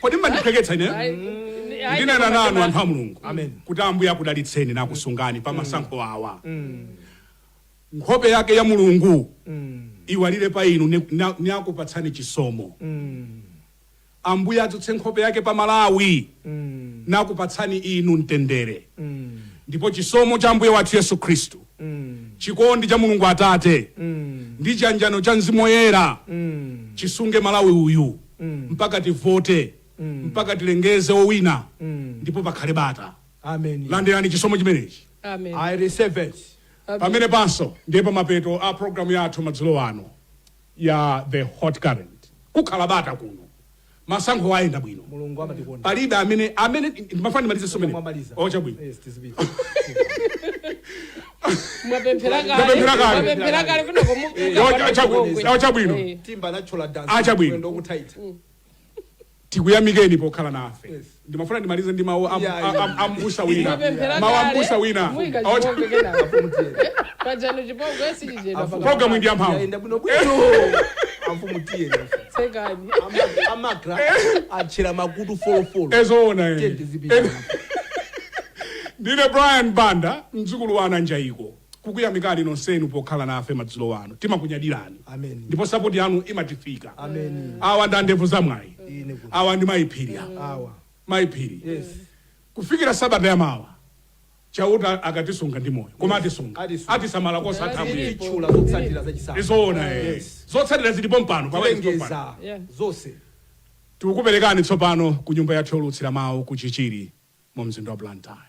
Kodi mmandipheketsa ine? Ndinena nanu anthu a Mulungu Amen. kuti Ambuye akudalitseni nakusungani pa masankho awa. Nkhope yake ya Mulungu iwalire pa inu niakupatsani chisomo. Ambuye adzutse nkhope yake pa Malawi nakupatsani inu mtendere. Ndipo chisomo cha Ambuye wathu Yesu Khristu, chikondi cha Mulungu Atate ndi chiyanjano cha Mzimu Woyera chisunge Malawi uyu mpaka tivote, mpaka tilengeze owina, ndipo pakhale bata. Amen. Landirani chisomo chimenechi. Amen. I receive it. Amen. Pamene panso ndiye pamapeto a programu yathu madzulo ano ya The Hot Current. Kukhala bata kuno, masankho ayenda bwino. Mulungu amatikonda. Palibe amene ndimafuna ndimalize somene. Mwamaliza. Oh, chabwino. Yes, tizipita. Mwapemphera kale. Mwapemphera kale. Mwapemphera kale kunoko Yo, chabwino. Chabwino. Timba anachola dance. Ah, chabwino. Mwendo kutaita. Tikuyamikeni pokhala nafe. Yes. Ndimafuna ndimalize ndi mawu ambusa wina. Mwapemphera Mawu kale, ambusa wina. muyika chipongwe kenako. Pajano chipongwe sichichedwa. Program ndi yamphamvu. Yaenda bwinobwino, amfumu, tiyeni. Tsekani. Amagra atchera makutu folofolo. Ezoona, eh. Tiyeni tizipita. Ndine Brian Banda, mdzukulu wa Ananjaiko, kukuyamikani nonsenu pokhala nafe madzulo ano. Timakunyadirani. Amen. Ndipo support yanu imatifika. Amen. Awa ndi andevu zamwayi. Ine kuno. Awa ndi mayiphiri awa. Awa. Mayiphiri. Yes. Kufikira sabata yamawa, Chauta akatisunga ndi moyo, koma atisunga. Atisunga. Atisamala kosatha. Zilipo. Titchula zotsatira zachisankho. Izoona, eh. Yes. Zotsatira zilipo mpano pa Wales Top pano. Tilengeza zonse. Tikukuperekani tsopano ku nyumba yathu yolutsira mawu ku Chichiri mu mzinda wa Blantyre.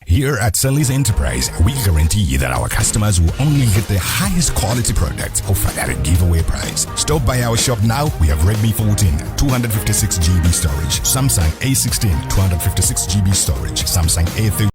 Here at Sally's Enterprise, we guarantee that our customers will only get the highest quality products offered at a giveaway price. Stop by our shop now. We have Redmi 14, 256 GB storage, Samsung A16, 256 GB storage, Samsung A30.